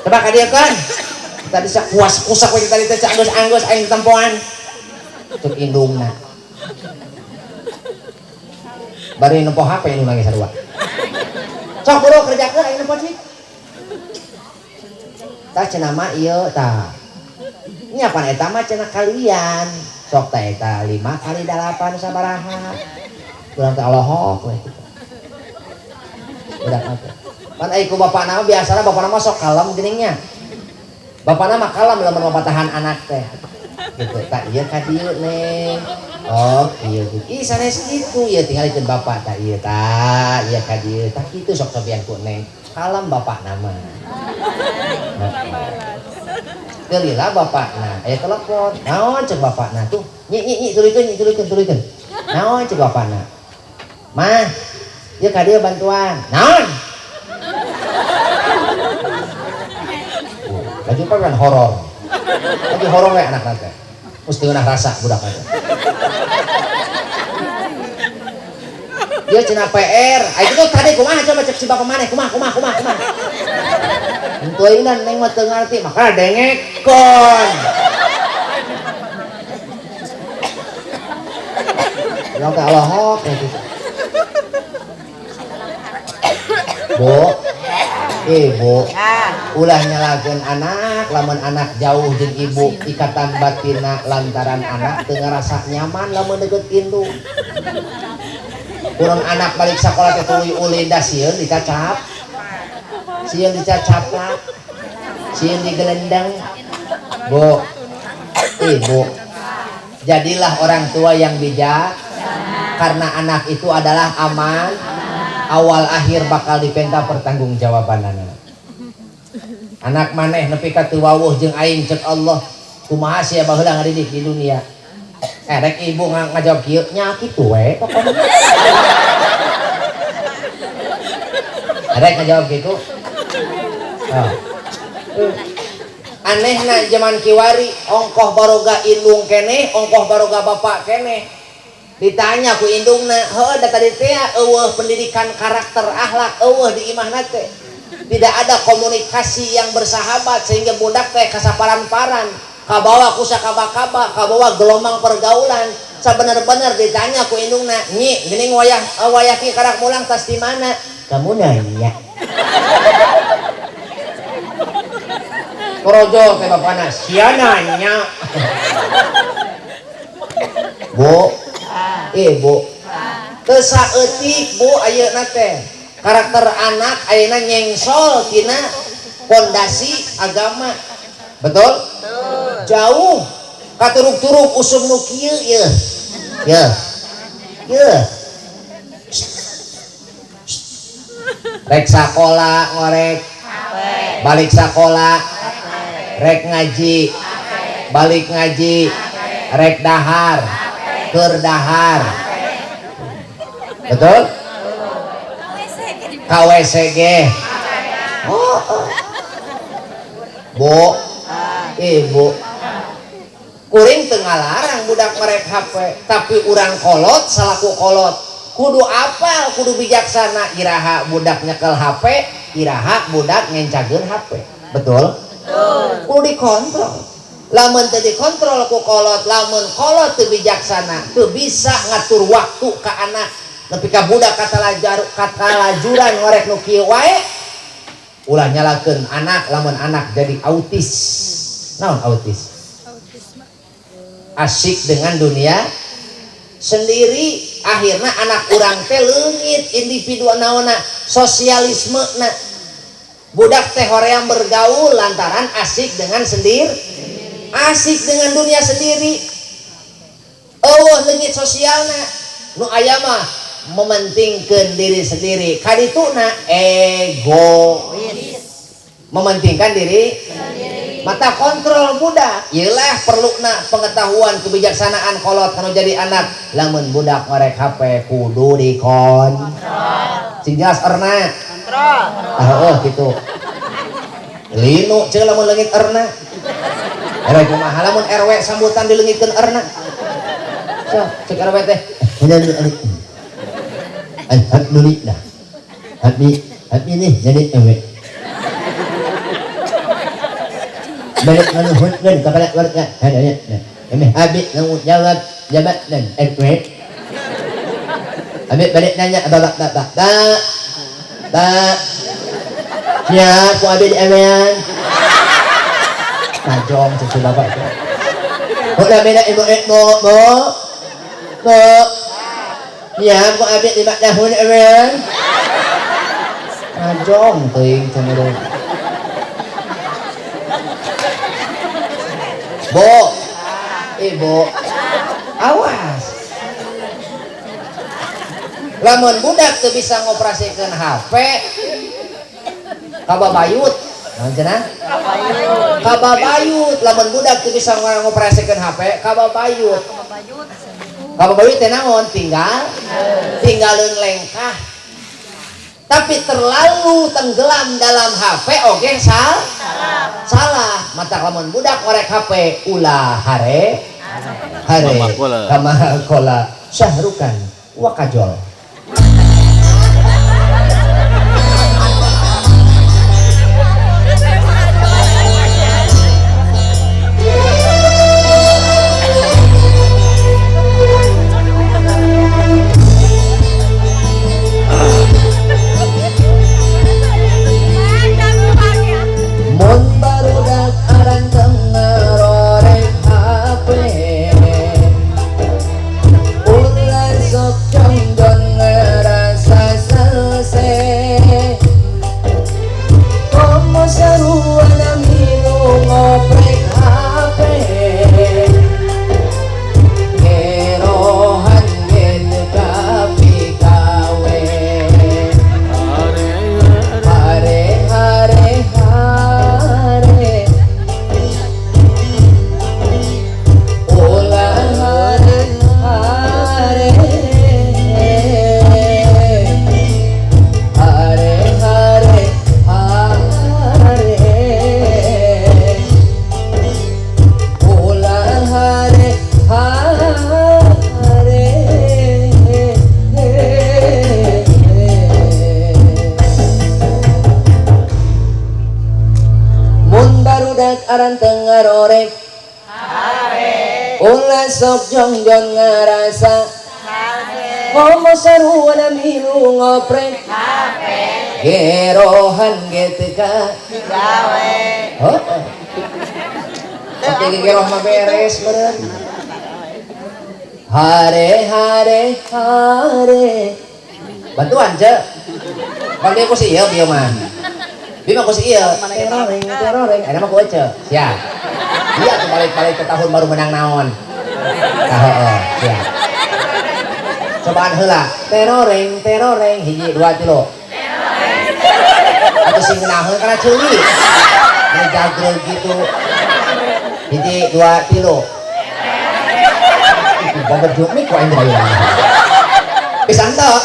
Coba ka dieu kan. Tadi puas kusak we tadi teh anggus-anggus aing tempoan. Cek indungna. Bari nempo HP indungna ge sarua. Sok buru kerjakeun aing nempo cik. Tah cenah mah ieu tah. Nya pan eta mah cenah kalian. Sok tah eta 5 kali 8 sabaraha. Urang teh alohok we kitu. Budak mah teh. Pan ai ku bapana mah biasana bapana mah sok kalem geuning nya. Bapana mah kalem lamun mapatahan anak teh. Gitu tah ieu ka dieu neng. Oh kieu gitu. Ih sanes kitu ieu tingalikeun bapak tah ieu tah ieu ka dieu tah kitu sok cobian ku neng. Kalem bapakna mah. Teu lila bapakna aya telepon. Naon ceuk bapakna tuh? Nyi nyi nyi tuluykeun nyi tuluykeun tuluykeun. Naon ceuk bapakna? Mah, ieu ka dieu bantuan. Naon? Lagi kan horor. Lagi horor we anakna teh. Geus teu ngeunah rasa budak teh. Dia cenah PR. Ai kitu tadi kumaha coba cek si bapak maneh kumaha kumaha kumaha kumaha. Henteu neng mah teu ngarti maka dengekon. Urang teh alohok we kitu. Bu, ibu, ulah nyalakeun anak, lamun anak jauh jeung ibu, ikatan batinna lantaran anak teu ngarasa nyaman lamun deukeut indung. Urang anak balik sakola teh tuluy ulin da sieun dicacap. Sieun dicacaplak. Sieun digelendeng. Bu, ibu, jadilah orang tua yang bijak karena anak itu adalah aman. Awal akhir bakal dipenta pertanggungjawabanana. Anak maneh nepi ka teu wawuh jeung aing ceuk Allah, kumaha sia baheula ngadidik di dunia. Rek ibu ngajawab kieu nya kitu we pokona. Rek ngajawab kitu. Oh. Anehna zaman kiwari ongkoh baroga indung keneh, ongkoh baroga bapak keneh. Ditanya ku indungna, heuh da tadi teh eueuh pendidikan karakter akhlak eueuh di imahna teh. Tidak ada komunikasi yang bersahabat sehingga budak teh kasaparan-paran, kabawa ku sakaba-kaba, kabawa gelombang pergaulan. Sabener-bener ditanya ku indungna, "Nyi, geuning wayah wayah ki karak mulang tas di mana?" Kamu nanya. Korojo teh bapana, sia nanya. Bu, ibu, teu saeutik bu ayeuna teh karakter anak ayeuna nyengsol tina pondasi agama. Betul? Jauh katuruk-turuk usum nu kieu yeuh. Yeuh. Yeuh. Rek sakola ngorek, balik sakola rek ngaji, balik ngaji rek dahar, keur dahar. Betul? KWCG. Oh, oh. Bu, ibu, kuring teu ngalarang budak merek HP, tapi urang kolot salaku kolot kudu apal, kudu bijaksana. Iraha budak nyekel HP, iraha budak ngencageun HP. Betul? Kudu dikontrol. Lamun teu dikontrol ku kolot, lamun kolot teu bijaksana, teu bisa ngatur waktu ka anak. Nepi ka budak katalajuran ngorek nu kieu wae, ulah nyalakeun anak lamun anak jadi autis. Naon autis? Asik dengan dunia sendiri, akhirnya anak urang teh leungit individu naonna, sosialisme na. Budak teh hoream bergaul lantaran asik dengan sendiri, asik dengan dunia sendiri. Eueuh leungit sosialna, nu aya mah mementingkeun diri sendiri. Kadituna egois, mementingkan diri sendiri. Mata kontrol budak, yelah perluna pengetahuan kebijaksanaan kolot kanu jadi anak. Lamun budak ngorek HP kudu dikontrol. Sing jelas erna. Kontrol. Ah heueuh kitu. Linu ceuk lamun leungit erna. Erek kumaha lamun RW sambutan dileungitkeun erna. Sok ceuk RW teh. Alhamdulillah. Happy nih jadi RW. Balik menuhunkan kepada warga. Kami habis jawab jabatan RW. Habis balik nanya bapak bapak pak pak siap ku habis RW-an. Najong cucu bapak itu. Udah beda ibu ibu bu bu. Ya, aku ambil 5 tahun emang. Najong teuing cenah. Bu, ibu, awas. Lamun budak teu bisa ngoperasikeun HP, kababayut. Naon cenah? Kababayut. Lamun budak teu bisa ngoperasikeun HP, kababayut. Kababayut teh naon? Tinggalin lengkah. Tapi terlalu tenggelam dalam HP oge salah. Mata lamun budak ngorek HP ulah hare hare kama kola syahrukan wa kajol. Sok jongjon ngarasa homo sarua milu ngoprek gerohan GTK gawe. Oke, geroh mah beres meureun. Hare hare hare. Bantuan ce. Bang dia ku si ieu bieu mah. Bieu mah ku si ieu. Teroreng teroreng. Eta mah ku ece. Siap. Iya tuh balik-balik ke tahun baru menang naon. Heeh, siap. Cobaan heula. Teroreng, teroreng, 1 2 3. Atuh sing ngeunaheun kana ceuli. Ngejagreg gitu. 1 2 3. Babar jukmik ku aing deui. Bisa henteu?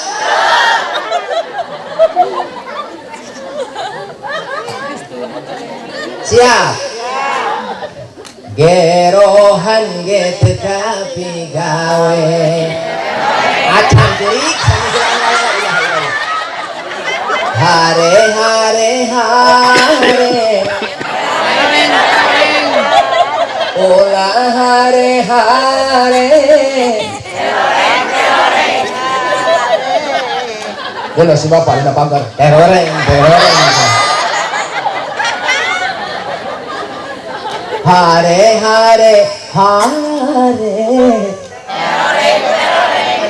Siap. Gerohan ge teu kapigawe. Acan ceurik hare hare hare. Ulah hare hare. Geus si bapak dina pagar. Teroreng teroreng. Hare hare hare.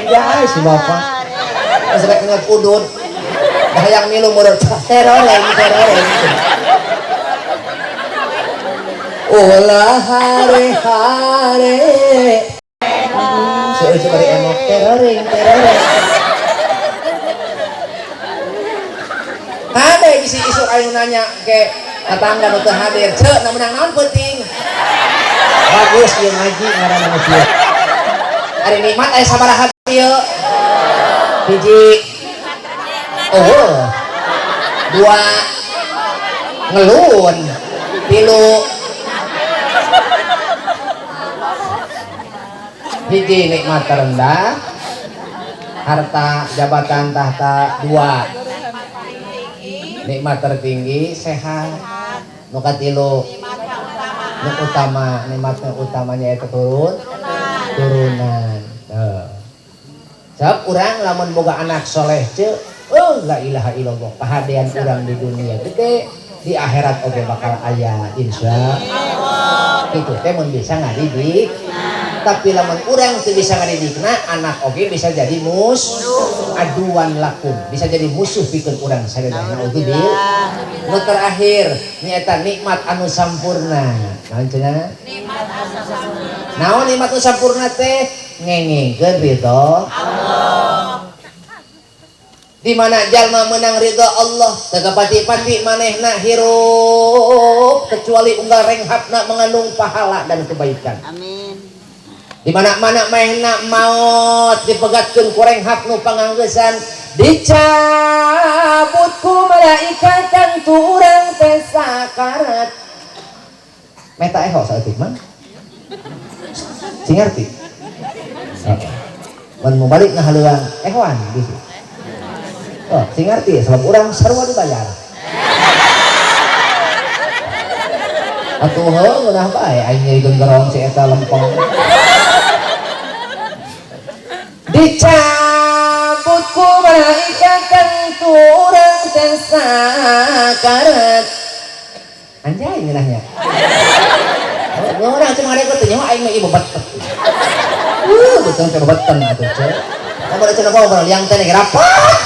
Anjay si bapak. Geus rek ngeut udud. Hayang milu meureun teroreng teroreng. Ulah hare hare. Seueur bari emok teroreng teroreng. Hade bisi isuk anu nanya ke tetangga nu teu hadir, ceuk na menang naon penting. Bagus ieu ngaji ngaranna mah kieu. Ari nikmat aya sabaraha ieu? 1. Oh. 2. Ngelun. 3. 1 nikmat terendah, harta, jabatan, tahta. 2. Nikmat tertinggi, sehat. Nu katilu, nu utama, nikmat utamanya itu turunan. Sebab urang lamun boga anak soleh ceu, oh la ilaha illallah, kahadean urang di dunia gede, di akhirat oge bakal aya insya Allah. Kitu teh mun bisa ngadidik. Tapi lamun urang teu bisa ngadidikna, anak oge bisa jadi aduan lakum, bisa jadi musuh pikeun urang sadayana. Naudzubillah. Nu terakhir nyaeta nikmat anu sampurna. Naon cenah? Nikmat anu sampurna. Naon nikmat anu sampurna teh? Ngengengkeun ridho Allah. Di mana jalma menang ridho Allah, teu kapati-pati manehna hirup kecuali unggal renghapna mengandung pahala dan kebaikan. Amin. Di mana-mana manehna maot dipegatkeun ku renghap nu panganggeusan, dicabut ku malaikat tentu urang teh sakarat. Meta eho saeutik mah. Sing ngarti. Mun mau balik ngahaleuang ehoan bisi. Oh, sing ngarti sebab urang sarua dibayar. Atuh heuh ngeunah bae aing nyeri genggerong si eta lempeng. Dicabut ku malaikat tentu urang teh sakarat. Anjay ngeunahnya. Oh, urang cuma ngadeg teh nyawa aing mah ieu bebetet. Betul teh bebetan atuh ceu. Lamun cenah ngobrol liang teh rapat.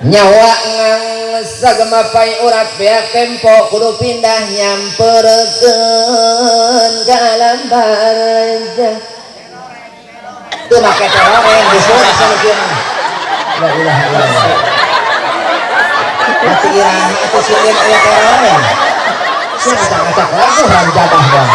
Nyawa ngangsa gemapai urat beak tempo kudu pindah nyamperkeun ka alam barzah. Teu make teroreng geus asa nu kieu mah. La ilaha illallah. Mati iraha atuh sinden aya teroreng. Sia ngacak-ngacak lagu ranjabah bang.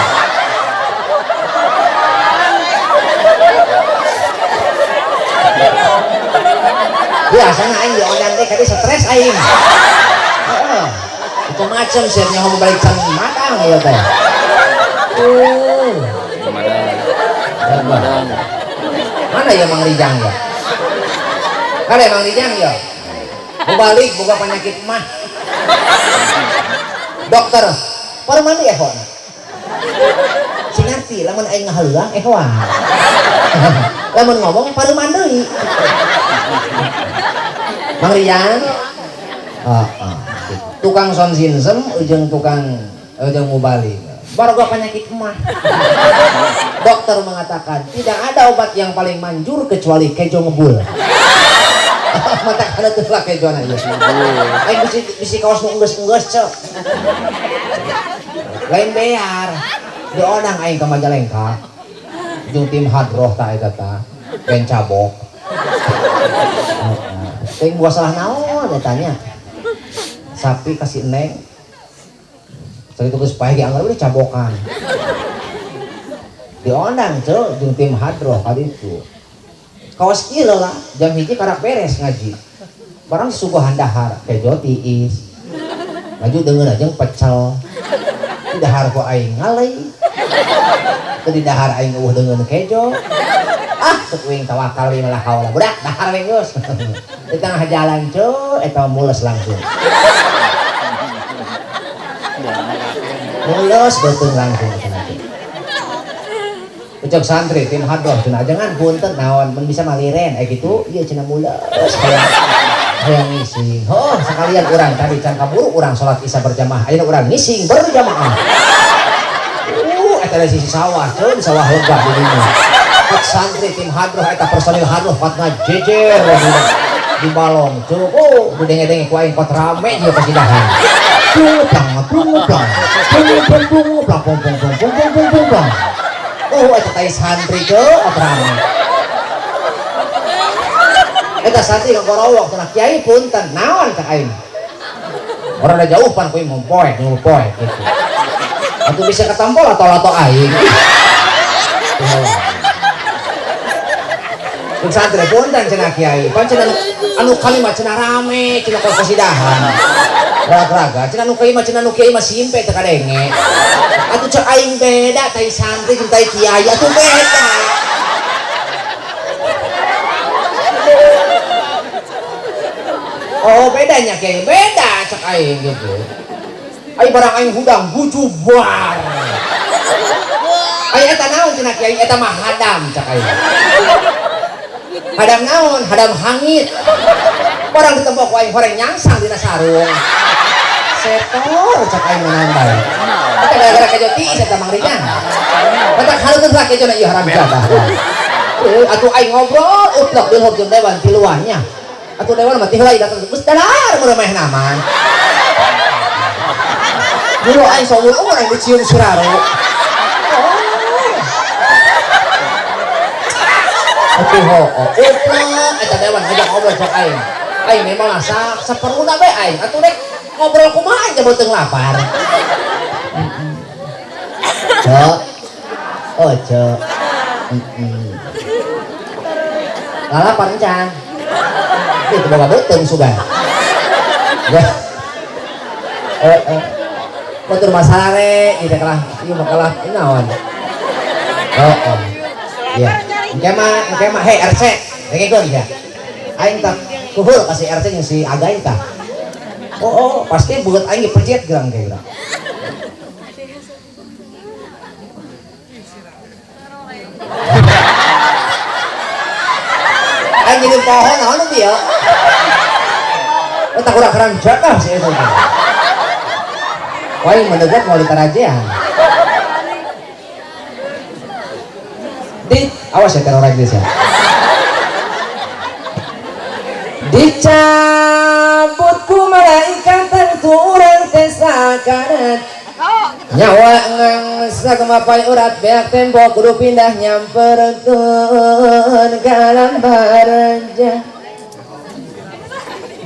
Biasana aing diondang teh kadi stres aing. Heeh. Macam-macam sia nyaho balik can madang ieu teh. Madang. Mana ya Mang Rijang ya? Mana ya Mang Rijang ya? Mau balik boga penyakit mah. Dokter, parmandi ehona. Sing ngarti lamun aing ngahaleuang ehoan. Lamun ngomong pareman deui. Mang Rian, tukang son sinsem ujung tukang ujung mubalik. Baroga penyakit mah. Dokter mengatakan tidak ada obat yang paling manjur kecuali kejo ngebul. Mata kana teu lah kejona ieu. Aing bisi kaos nu enggeus-enggeus ceu. Lain bear. Diondang aing ka Majalengka. Jeung tim hadroh ta eta ta. Ben cabok. Teuing buah salah naon eta nya. Sapi kasih neng. Sakitu geus paeh ge anggar we cabokan. Diondang ceu jeung tim hadroh ka ditu. Kaos kieu lah, jam 1 karak beres ngaji. Barang suguhan dahar, kejo tiis. Maju deungeun aja pecel. Di dahar ku aing ngalei. Teu di dahar aing eueuh deungeun kejo. Ah, cek uing tawakal we malah haula. Budak dahar we geus. Di tengah jalan ceu eta mules langsung. Mules beuteung langsung. Ucap santri tim hadroh cenah jangan punten naon mun bisa maliren gitu ieu cenah mules hayang ngising. Oh, sekalian urang tadi can kaburu urang salat isya berjamaah ayeuna urang ngising berjamaah. Eta di sisi sawah ceun sawah lega di dinya. Pat santri tim hadroh eta personil hadroh pat ngajejer di balong ceun. Oh, denge-denge ku aing kot rame ieu kasidahan. Plung plang plung plang plung plung plung plang pung pung pung pung pung pung plang. Oh, eta tai santri ke rame. Eta santri ngorowok cenah kiai punten naon cak aing. Orang da jauh pan kuing mompoek ngompoek gitu. Atuh bisa ketempol atau aing. Cek santri punten cenah kiai. Pan cenah anu kalimat cenah rame cenah kosidahan. Raga-raga cenah nu kiai mah cenah nu kiai mah simpe teu kadenge. Atuh cek aing beda tai santri jeung tai kiai atuh beda. Oh bedanya kiai beda cek aing gitu. Aing barang aing hudang gujubar. Aing eta naon cenah kiai eta mah hadam cek aing. Hadam naon? Hadam hangit. Barang ditembok ku aing horeng nyangsang dina sarung. Setor cek aing naon bae. Eta gara-gara kejo tiis eta Mang Rijang. Matak hareutkeun lah kejona ieu haram jadah. Atuh aing ngobrol utlak dilhok jeung dewan tiluannya. Atuh dewan mah ti heula datang geus dadar muremehna mah. Dulu aing saumur-umur aing dicium siraru. Atuh hooh, uplek eta dewan ngajak ngobrol cek aing. Aing memang masak saperluna bae aing. Atuh rek ngobrol kumaha aing teh beuteung lapar. Cok. Oh, cok. Lalapar encan. Itu boga beuteung sugan. Ya. Batur masalah re, ieu kalah, ieu mah kalah naon. Oh. Ya. Engke mah hei RC, dengekeun ya. Aing tak kuhul ka si RC jeung si Again tah. Oh, pasti beungeut aing dipejet gerang ge urang. Aing jadi pohon naon ieu? Eta kurang kerang jaga si eta teh. Wah, mendegat mau ditarajean. Dit, awas ya teror Inggris ya. Dicabut ku malaikat tentu urang teh sakarat. Nyawa ngangsak mapai urat beak tembok kudu pindah nyamperkeun ka alam barjah.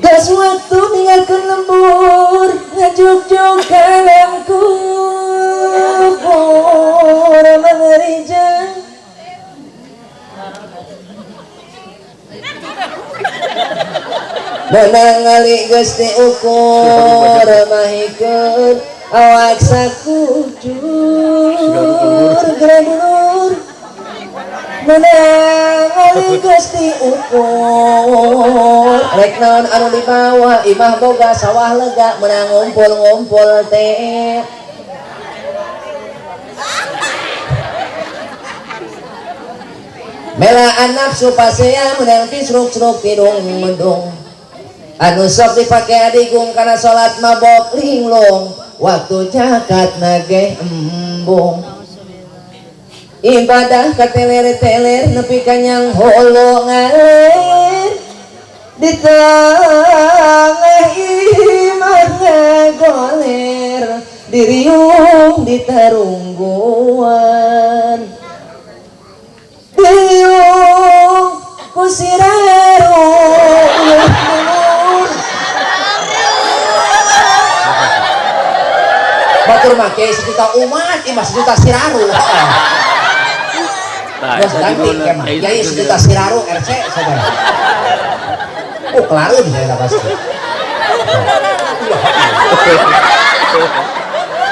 Gas waktu ninggalkeun lembur ngajugjug ka alam kubur mangarijang. Menang ngali geus diukur mahikeun awak sakujur geredulur. Menang ngali geus diukur rek naon anu dibawa imah boga sawah lega menang ngumpul-ngumpul teh. Melaan nafsu pasea menang tisruk-sruk tidung mendung. Anu sok dipake adigung kana salat mabok linglung waktu zakat nageh embung. Ibadah kateler-teler nepi ka nyang holo ngalir di tengah imah ngagoler diriung di tarungguan. Diriung ku siraru batur make sejuta umat imah sejuta siraru. Geus ganti kemah kiai sejuta siraru RC saudara. Oh kelarun saya pasti.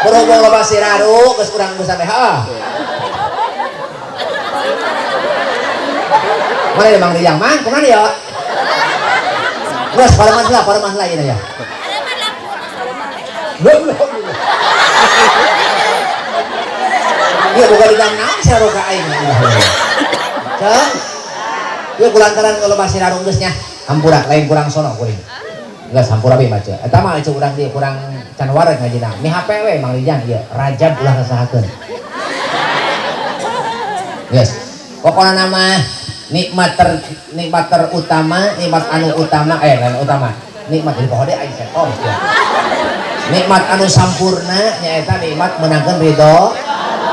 Berhubung loba siraru geus urang geus sampe heeh. Mana ya Mang Rijang? Mang, kemana ya? Geus pareman lah ieu ya. Iya bukan di dalam naon siraru ka aing. Ceng. Ieu kulantaran loba siraru geus nya. Hampura lain kurang sono kuring. Geus hampura we baca. Eta mah ceuk urang dieu kurang can wareg ngajina. Mi HP we Mang Rijang ieu Rajab ulah ngasahakeun. Geus. Pokona nama nikmat terutama, nikmat anu utama, lain utama. Nikmat di poho deui aing setor. Nikmat anu sampurna nyaeta nikmat menangkeun ridho,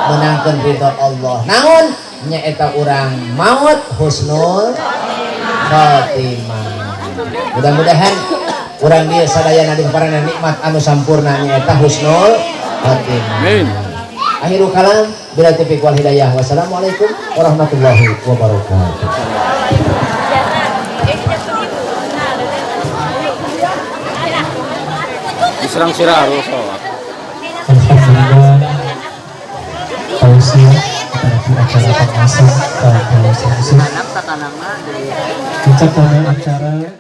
menangkeun ridho Allah. Naon? Nyaeta urang maut husnul khotimah. Mudah-mudahan urang dieu sadayana dipaparinna nikmat anu sampurna nyaeta husnul khotimah. Amin. Akhirul kalam bila taufiq wal hidayah. Wassalamualaikum warahmatullahi wabarakatuh. Diserang siraru sholat. Alhamdulillah tausiah terakhir acara pengasan pada selesai. Puncak acara.